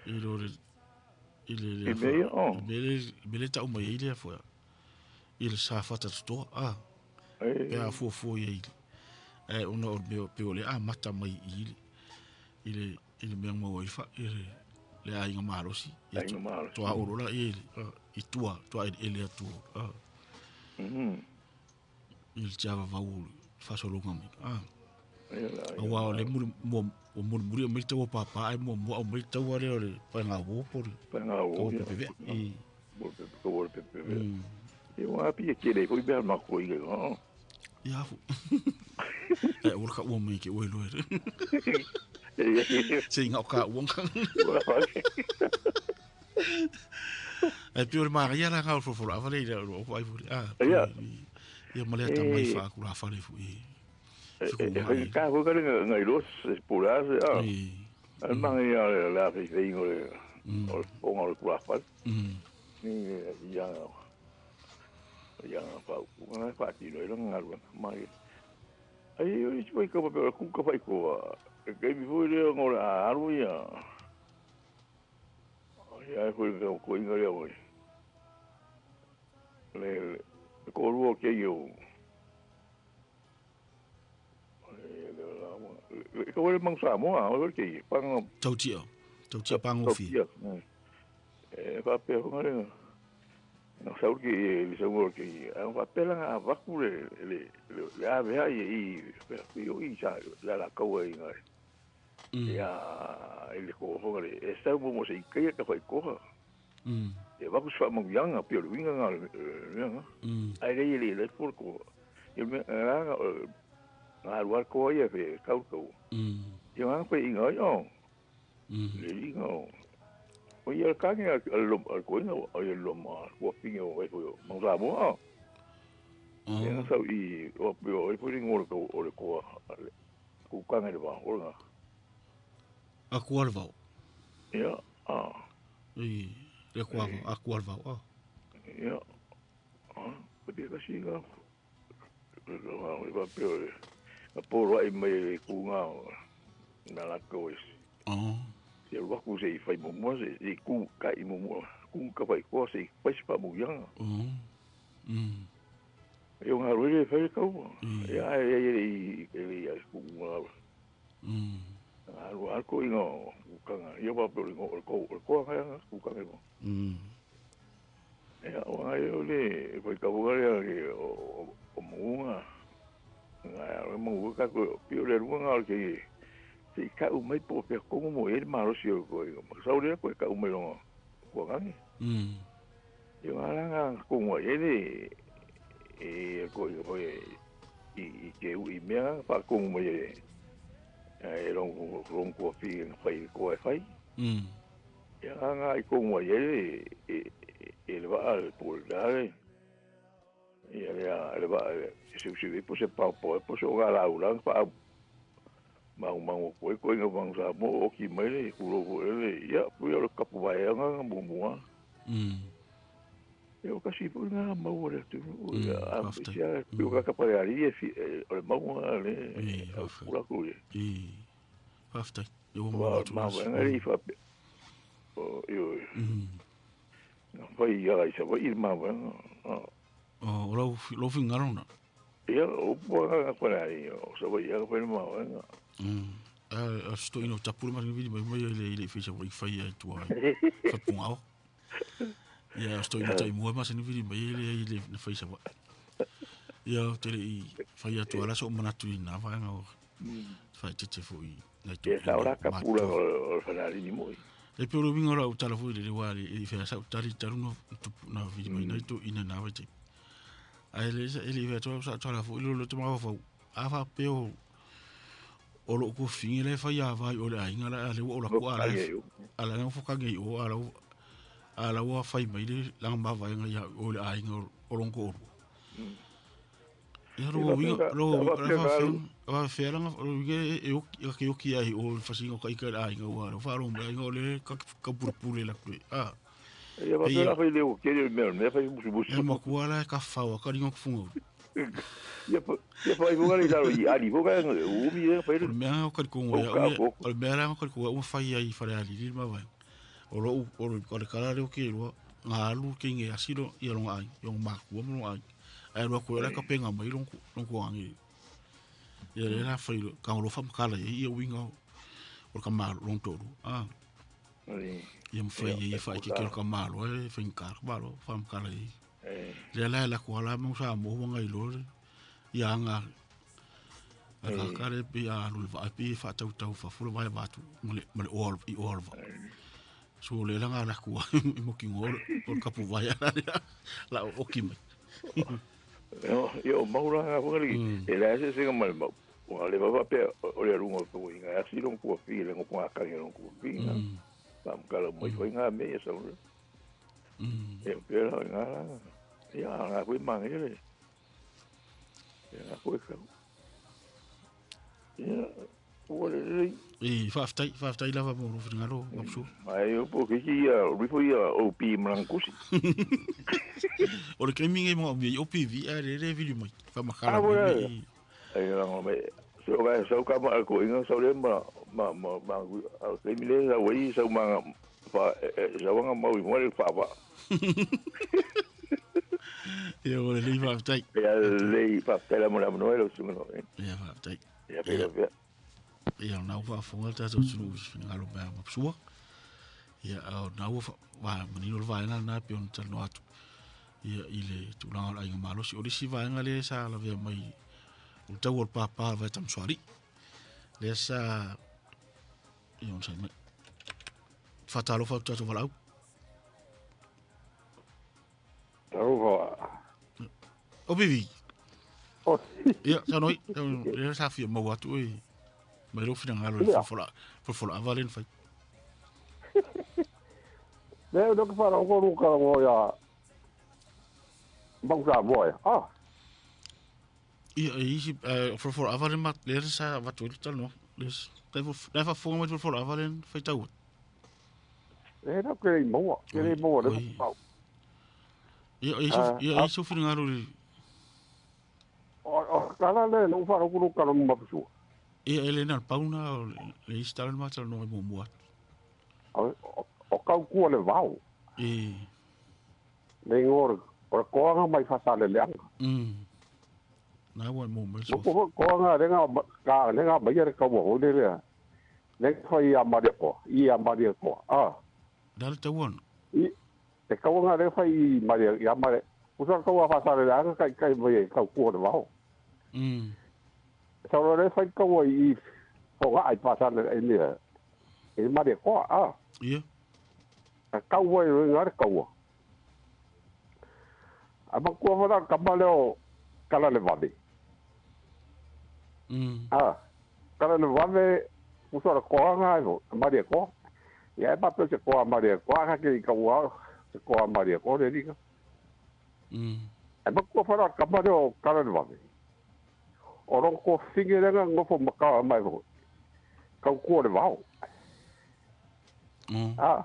i lo le i le mele mele ta o mai le fo i le sa fata to a pe a fo fo i e ona o me pe o le a mata mai i le i le mea mau i fa i le ai nga malosi i toa orola i i tua toa e le atu a i le java vau fasolonga mai a awa le mu mo o mu muri o mai tau papa ai mo mo o mai tau ale o le pa nga wo po pa nga wo pe i mo pe ko pe pe e wa pi ke le ko i be ma ko i ga ia fu e o ka o mai ke o lo se inga o ka uanga. E pio le maria la ngau fofo la vale le o ai fu. Ah. Ia male ta mai fa ku la fale fu i. E ka ho ka ngai los pura se ah. Al mangi ya la fe fe ngo le o o ngo ku la fale. Ni ya ya pa ku na pa ti lo ngalu mai. Ai o i ko pa ku ka fa ko. Ke mi foi le ngo la aru ya. Ia foi le ko inga le oi. Le ko ruo ke yo. Le la mo. Ko le mang sa mo a o ke pang tau tia. Tau tia pang o fi. E fa pe ho ngare. No sa ke le sa mo ke a fa pe la va ku le le le a ve ai i pe o i sa la la ko i ngai. Ia ele ko ho le e sa mo mo se ke ka foi ko. E va ku sa mo yanga pe lu inga nga le. Ai le le le por ko. E me nga nga lu ko ia fe kau kau. Ia nga pe inga yo. Le inga. O ia ka ngi al ko inga o ia lo ma ko pinga o e ko mo sa mo. Ia sa i o pe o e ngo ko o le ko ku ka ngi ba o nga. A kualvau. Ia, ah. I le kualvau, a kualvau, ah. Ia. Ah, pati ka singa. Le va pe le. A polo ai mai ku nga na la ko is. Ah. Se wa ku se fai mo mo se ku ka i mo mo ku ka fai ko se fai pa mo yang. Eu nga ro le fai ka o. Ia ia ia ia ku nga. Alu ko inga kanga ia pa pe ngo ko ko nga ku kanga mo. E o ai o le ko ka bo le o o mo nga nga mo ka ko pi le ru nga ke se ka u mai po pe ko mo e ma ro si ko mo sa o le ko ka u mai lo ko nga ni. Yo nga nga ko mo e le e ko ko i ke u i me pa ko mo e e long long ko fi fai ko e fai. Ia nga i ko mo e e le va al pol dale. Ia le va se se po se pa po po so ga la ula pa mau mau ko ko inga bang sa mo o ki mai le ku lo le ia pu ia le kapu vai nga mo mo. E o kasi po nga mau le tu. A sia o ka ka pare ali e o le mau le ula ku. E faafetai. E ua maua atu Ma ngai fa. O io. Na fai ia i sa vai ma wa. O lau lau fingaro na. Ia o po nga pa ali o sa vai ia pa ma wa. A sto ino tapulu ma vili mai mai le fai sa vai fai ai tua. Fa pungao. Ia sto ino tai mua ma sini vili mai le na fai sa vai. Ia te le i fai atu ala so manatu i na vaega o. Fai te foi nai to. Ia sa ora ka pula o fanari ni moi. E pe ro winga ra utala foi le wa le fai sa utari taru no na vili mai nai to ina na vai te. Ai le sa ele fai to sa tala foi lo to ma fa a fa pe o o lo ko fingi le fai a vai o le ainga la le o la ko ala ala na fo ka ngi o ala ala wa fai mai le la ma vai nga ya o le ainga o longo o. Ia ro winga ro fa fa la ro winga e o ke o ki ai o fasinga ka ika ainga wa ro fa ro mai ngo le ka ka purpule la ku a. Ia va la fai le o ke le me fai musu musu. E ma ku ala ka fa wa ka ringo funga. Ia fa i le talo i ali fo ka o mi e fai le mea o ka ko o o mea la ka ko o fai ai fare ali li ma vai. O ro o o le kala le o ke ro nga alu ke nge asilo ia lo ai yo ma ku mo ai. Ai ro ko la ka penga mai lo ko angi. Ia le la fai ka lo fa kala ia winga o ka ma lo to ro. Ah. Ia mo fai ia fai ke ka ma lo e fai ka ma lo fa kala ia. Le la la ko la mo sa mo ngai lo ia nga a ka kare pe a lu va pe fa tau tau fa fu vai va tu mo le o i o va so le la nga la ko mo ki ngo o ka pu vai la la o ki mai yo mau la nga li e la se se mal mau o le va pe o le rungo ko inga asi lo ko fi le ko ka ka lo ko fi na pa kala mo foi nga me sa e pe la nga ia nga foi mangele ia foi ka ia o le e faafetai lava mo lo fingalo mapsu ai o po ke ia o foi ia o pi mlankusi o le kremi mo mi o pi vi a le vi mai fa makala mi ai la me so ga so ka ma ko inga so le ma ma ma ma kremi le la wei so ma fa sa wanga mau mo le fa fa ia o le faafetai ia le faafetai la mo la mo lo su no ia faafetai ia pe ia na ua fonga tatou tunu fingalo ba mapsua ia na ua va manino va na na pe on tano atu ia i le tulaga o le aiga malosi o le isi vaega lea sa lavea mai o le tau o le pāpā vai tamsuari lea sa ia ona sai mai faatalofa atu tatou valaau talofa o bibi ia sanoi lea sa fia maua atu e mai lou finagalo le folafola ava le na fai le o ka faalauko lukalago ia mausamoa ia ah ia e isi folafola ava le lea sa avatu ai le talanoa le faafofoga mai folafola ava le faitau e na ke lei maua ke lei maua le pau ia e isi o finagalo le o kala le lou faalauko lukalago mapusua ia ele na pauna o le isi tala le matala no mo atu o kaukua le vao e le ngor o koanga mai fasale leanga na wa mo mai so ko koanga le nga ka le nga mai le ka mo le le le foi a maria ko i a maria ko a dal tawon i te kaunga le foi maria ia maria usa ka wa fasale leanga kai kai mai kaukua le vao sa le fai ka i o ai pasale e le e maria ko a ia a kaua e ngā kaua a makua fana kama leo kala le vave a kala le vave usa le koanga e maria ko ia e pape se koa maria koa ka ke kaua se koa maria ko le rika e makua fana kama leo kala le vave o rongo ko fingerenga ngofo makawa mai ho kau kua le vao a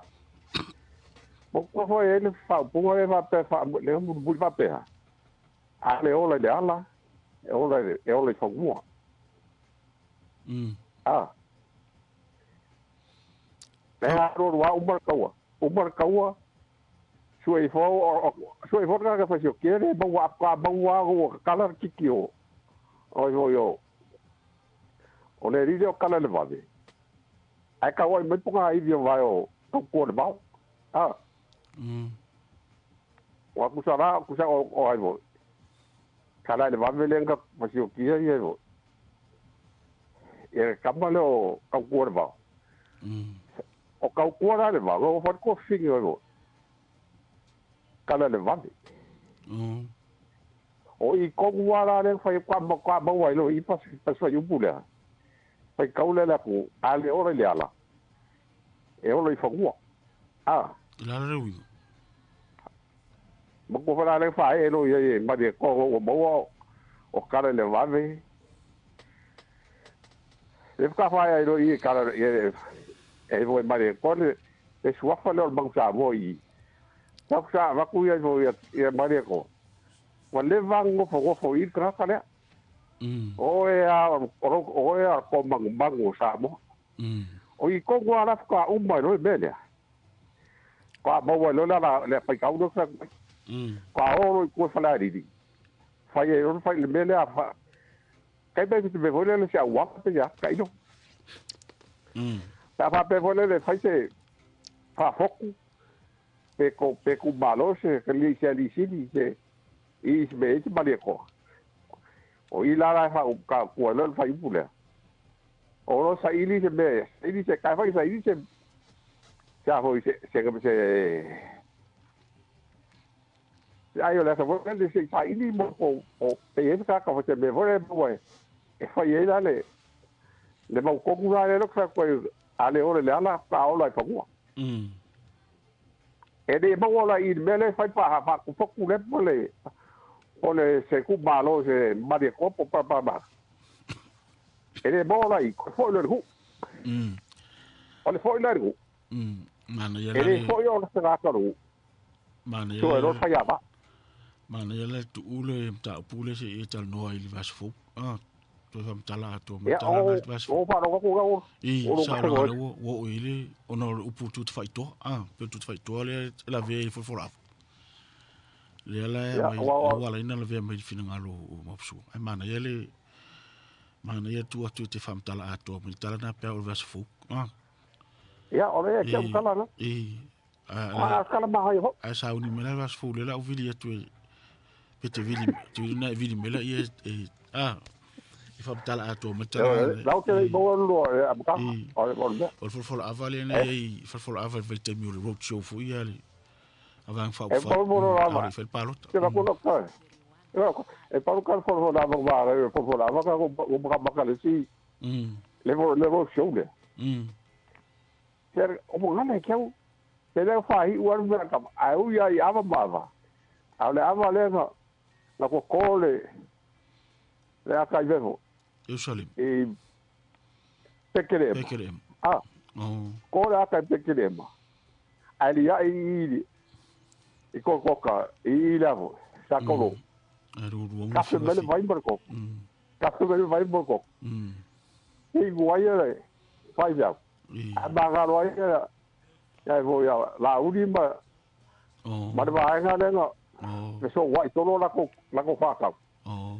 Mo ko foi ele fa punga le fa pe fa le mu mu fa pe ha. A le ola le ala e ola e ola fa mua. Ah. Le ha ro wa umar kaua. Umar kaua. Sui fo sui fo ka fa sio kere ba wa ka ba wa o kala kikio. Oi oi o. O le ri o kala le vave. Ai ka wai mai punga i vio vai o ko le mau. Ah. Wa kusara kusa o ai vo. Kala le vave le nga fa sio kia i vo. E kama le o ka ko le mau. O ka ko le mau o fa ko fingi o vo. Kala le vave. O i kongu wala le fai kwa ma kwa ma wai lo i pas pas fai upu le. Fai kaule la ku ale ora le ala. E ora i fangua. Ah. La le wi. Ma ko fala le fa e lo ye ma de ko o mo o kala le vave. Le ka fa e lo i kala e e vo ma de ko le e suafa le o bang sa mo i. Sa sa va ku ye vo ye ma de ko. Wa le vango fo fo i ka ka le. O e a o e a ko mangu mangu sa mo. O i ko wa la ka uma no me le. Ka mo wa lo la le pa ka uno sa. Ka o ko fa la ri. Fa ye o fa le me le a fa. Kai be me vo le se a wa pe ya kai no. Ta fa pe vo le fa se fa foku. Pe ko pe ku malo se ke li se li si se i me e mali ko. O i la la fa ka ku le fa i pule. O lo sa ili se me, ili se ka fa sa ili se sa ho se se se ai o la sa vo le se sa ili mo o o pe e ka ka se me vo le mo e fa ye la le le mo ko ku la le lo ka ko ale o le ala ka o la fa ku. E de mo la i me le fa fa fa ku ku le mo le o le se ku malo se ma de ko pa pa pa. E de mo la i ko le hu. O le fo le hu. Mana ia le. E fo yo se ga ka ru. Mana ia. So e ro fa ya ba. Mana ia le tu ule ta pule se e tal noa i le vasfo. Ah, to fa mtala to mtala na vasfo. O pa ro ko ga o. I sa ro o o ile ona upu tu te faitoa. Ah, pe tu te faitoa le la ve fo fo la. Le la mai wala ina le ve mai finangalo o mapsu. Ai mana ia le mana ia tu atu te fa mtala ato mtala na pe o vasfo. Ah. Ya, o le ke kala na. E a kala ma ho. A sa uni mela vasfo le la o vili atu pe te vili te na vili mela ia e ah e fa mtala ato mtala. La o te mo lo a ka. O le o fo fo avale na e fo fo avale vai te mi o road show fo ia le. Avang fa fa. E mo lo la. Fel palot. Te va ko ka. E pa lo ka fo fo la va va fo fo la va ka o ba ka le si. Le vo show le. Ser o mo ngana ke o se le fa hi o ar ka a u ia i ava mava. A le ava le na la ko ko le le a kai vevo. Jerusalem. E Pekerema. Pekerema. Ah. Oh. Ko le a kai Pekerema. Ali ia i i ko ko ka i la vo sa ko lo. Ka se me le vai marco. Ka se me le vai marco. E guai le fai ja. A ba ga lo ia ia vo ia la uri ma. Oh. Ma le vai ga le no. Oh. Me so wai tolo la ko fa ka. Oh.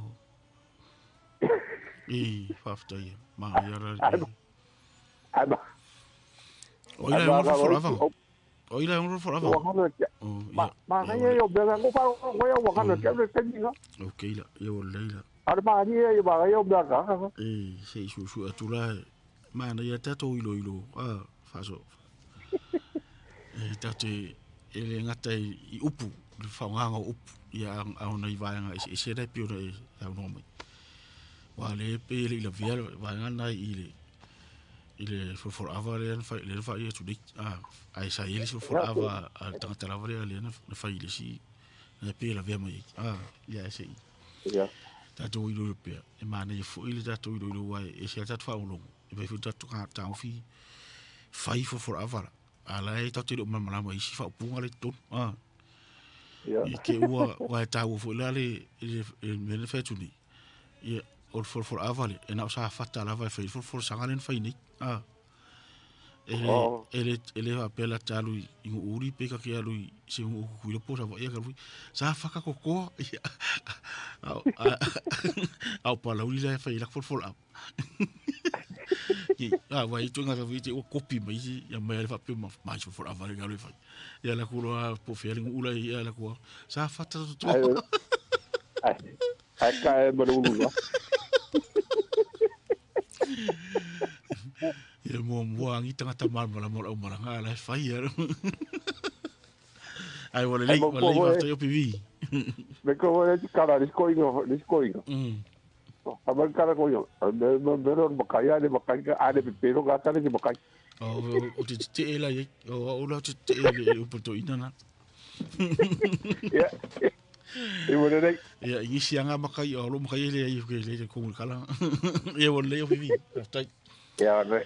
E fafta ia. Ma ia ra. A ba. O ila o fo lava. O ila o fo lava. Ma ma ga ia o be ga ko fa ko ia wa ka le ke le ke ni ga. Okay la, ia o leila. A ma ni ia ba ga ia ba ga. E se su su atula ma na ia tato ilo ilo. Ah, faso. E tato e le ngata i upu, le faunganga o upu ia a ona i vaega e se le pio e au no mai. Wa le pe le la via vaega na i le fo fo ava le fa le fa ia tu le a ai sa ile fo fo ava a tangata lava le le na fa ile si na pe la via mai. Ah, ia se. Ia. Tato ilo pe e mana ia fo ile tato ilo ilo wa e se tato fa ulongo. E pe fu tato ka tau fi fai fo fo ava. A la e tatou te le o malamalama i isi faaupuga la i totonu. A. Ia. I te ua ua e taua foi la le le le mea lea na fai atu nei. Ia, o le folafola ava lea, e na o Safata lava e fai ai le folafolasaga lea na fai nei. A. E le, oh. e le, e le faapea la te alu i, i Nuuuli pe ka ke alu i se nuu Kukuila po o Savaii a ka alu sa faka kokoa. Ia. A, a, a o Palauli la e fai ai la folafola ava. Ia, a wai tu ngā tawhi te ua kopi mai si, ia mai ale whapea ma mai so for avare ngā whai. Ia la kuro po fea le ngula ia la kua. Sa fata to to. Ai, ai ka e maru la. Ia mua mua angi tangata malamalama o le aumalanga a la e fai ia. Ai ua lelei, ua lelei faafetai o PV. Me ko le kala le koinga, le koinga. A mai kala koinga. Me me me ro makai ale makai ka ale pe pero ka kala ke makai. O o te te e la ye. O o la te te e le upo to ina na. Ya. E mo lelei. Ia i ngisi anga makai o lo makai ele ai ke le ko kala. Ia ua lelei o PV. Faafetai. Ia le.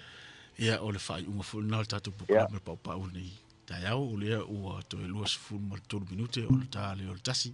Ia o le faaiuga foi lena o le tatou polokalame paupau lenei taeao o lea ua toe 23 minute ona ta lea o le tasi.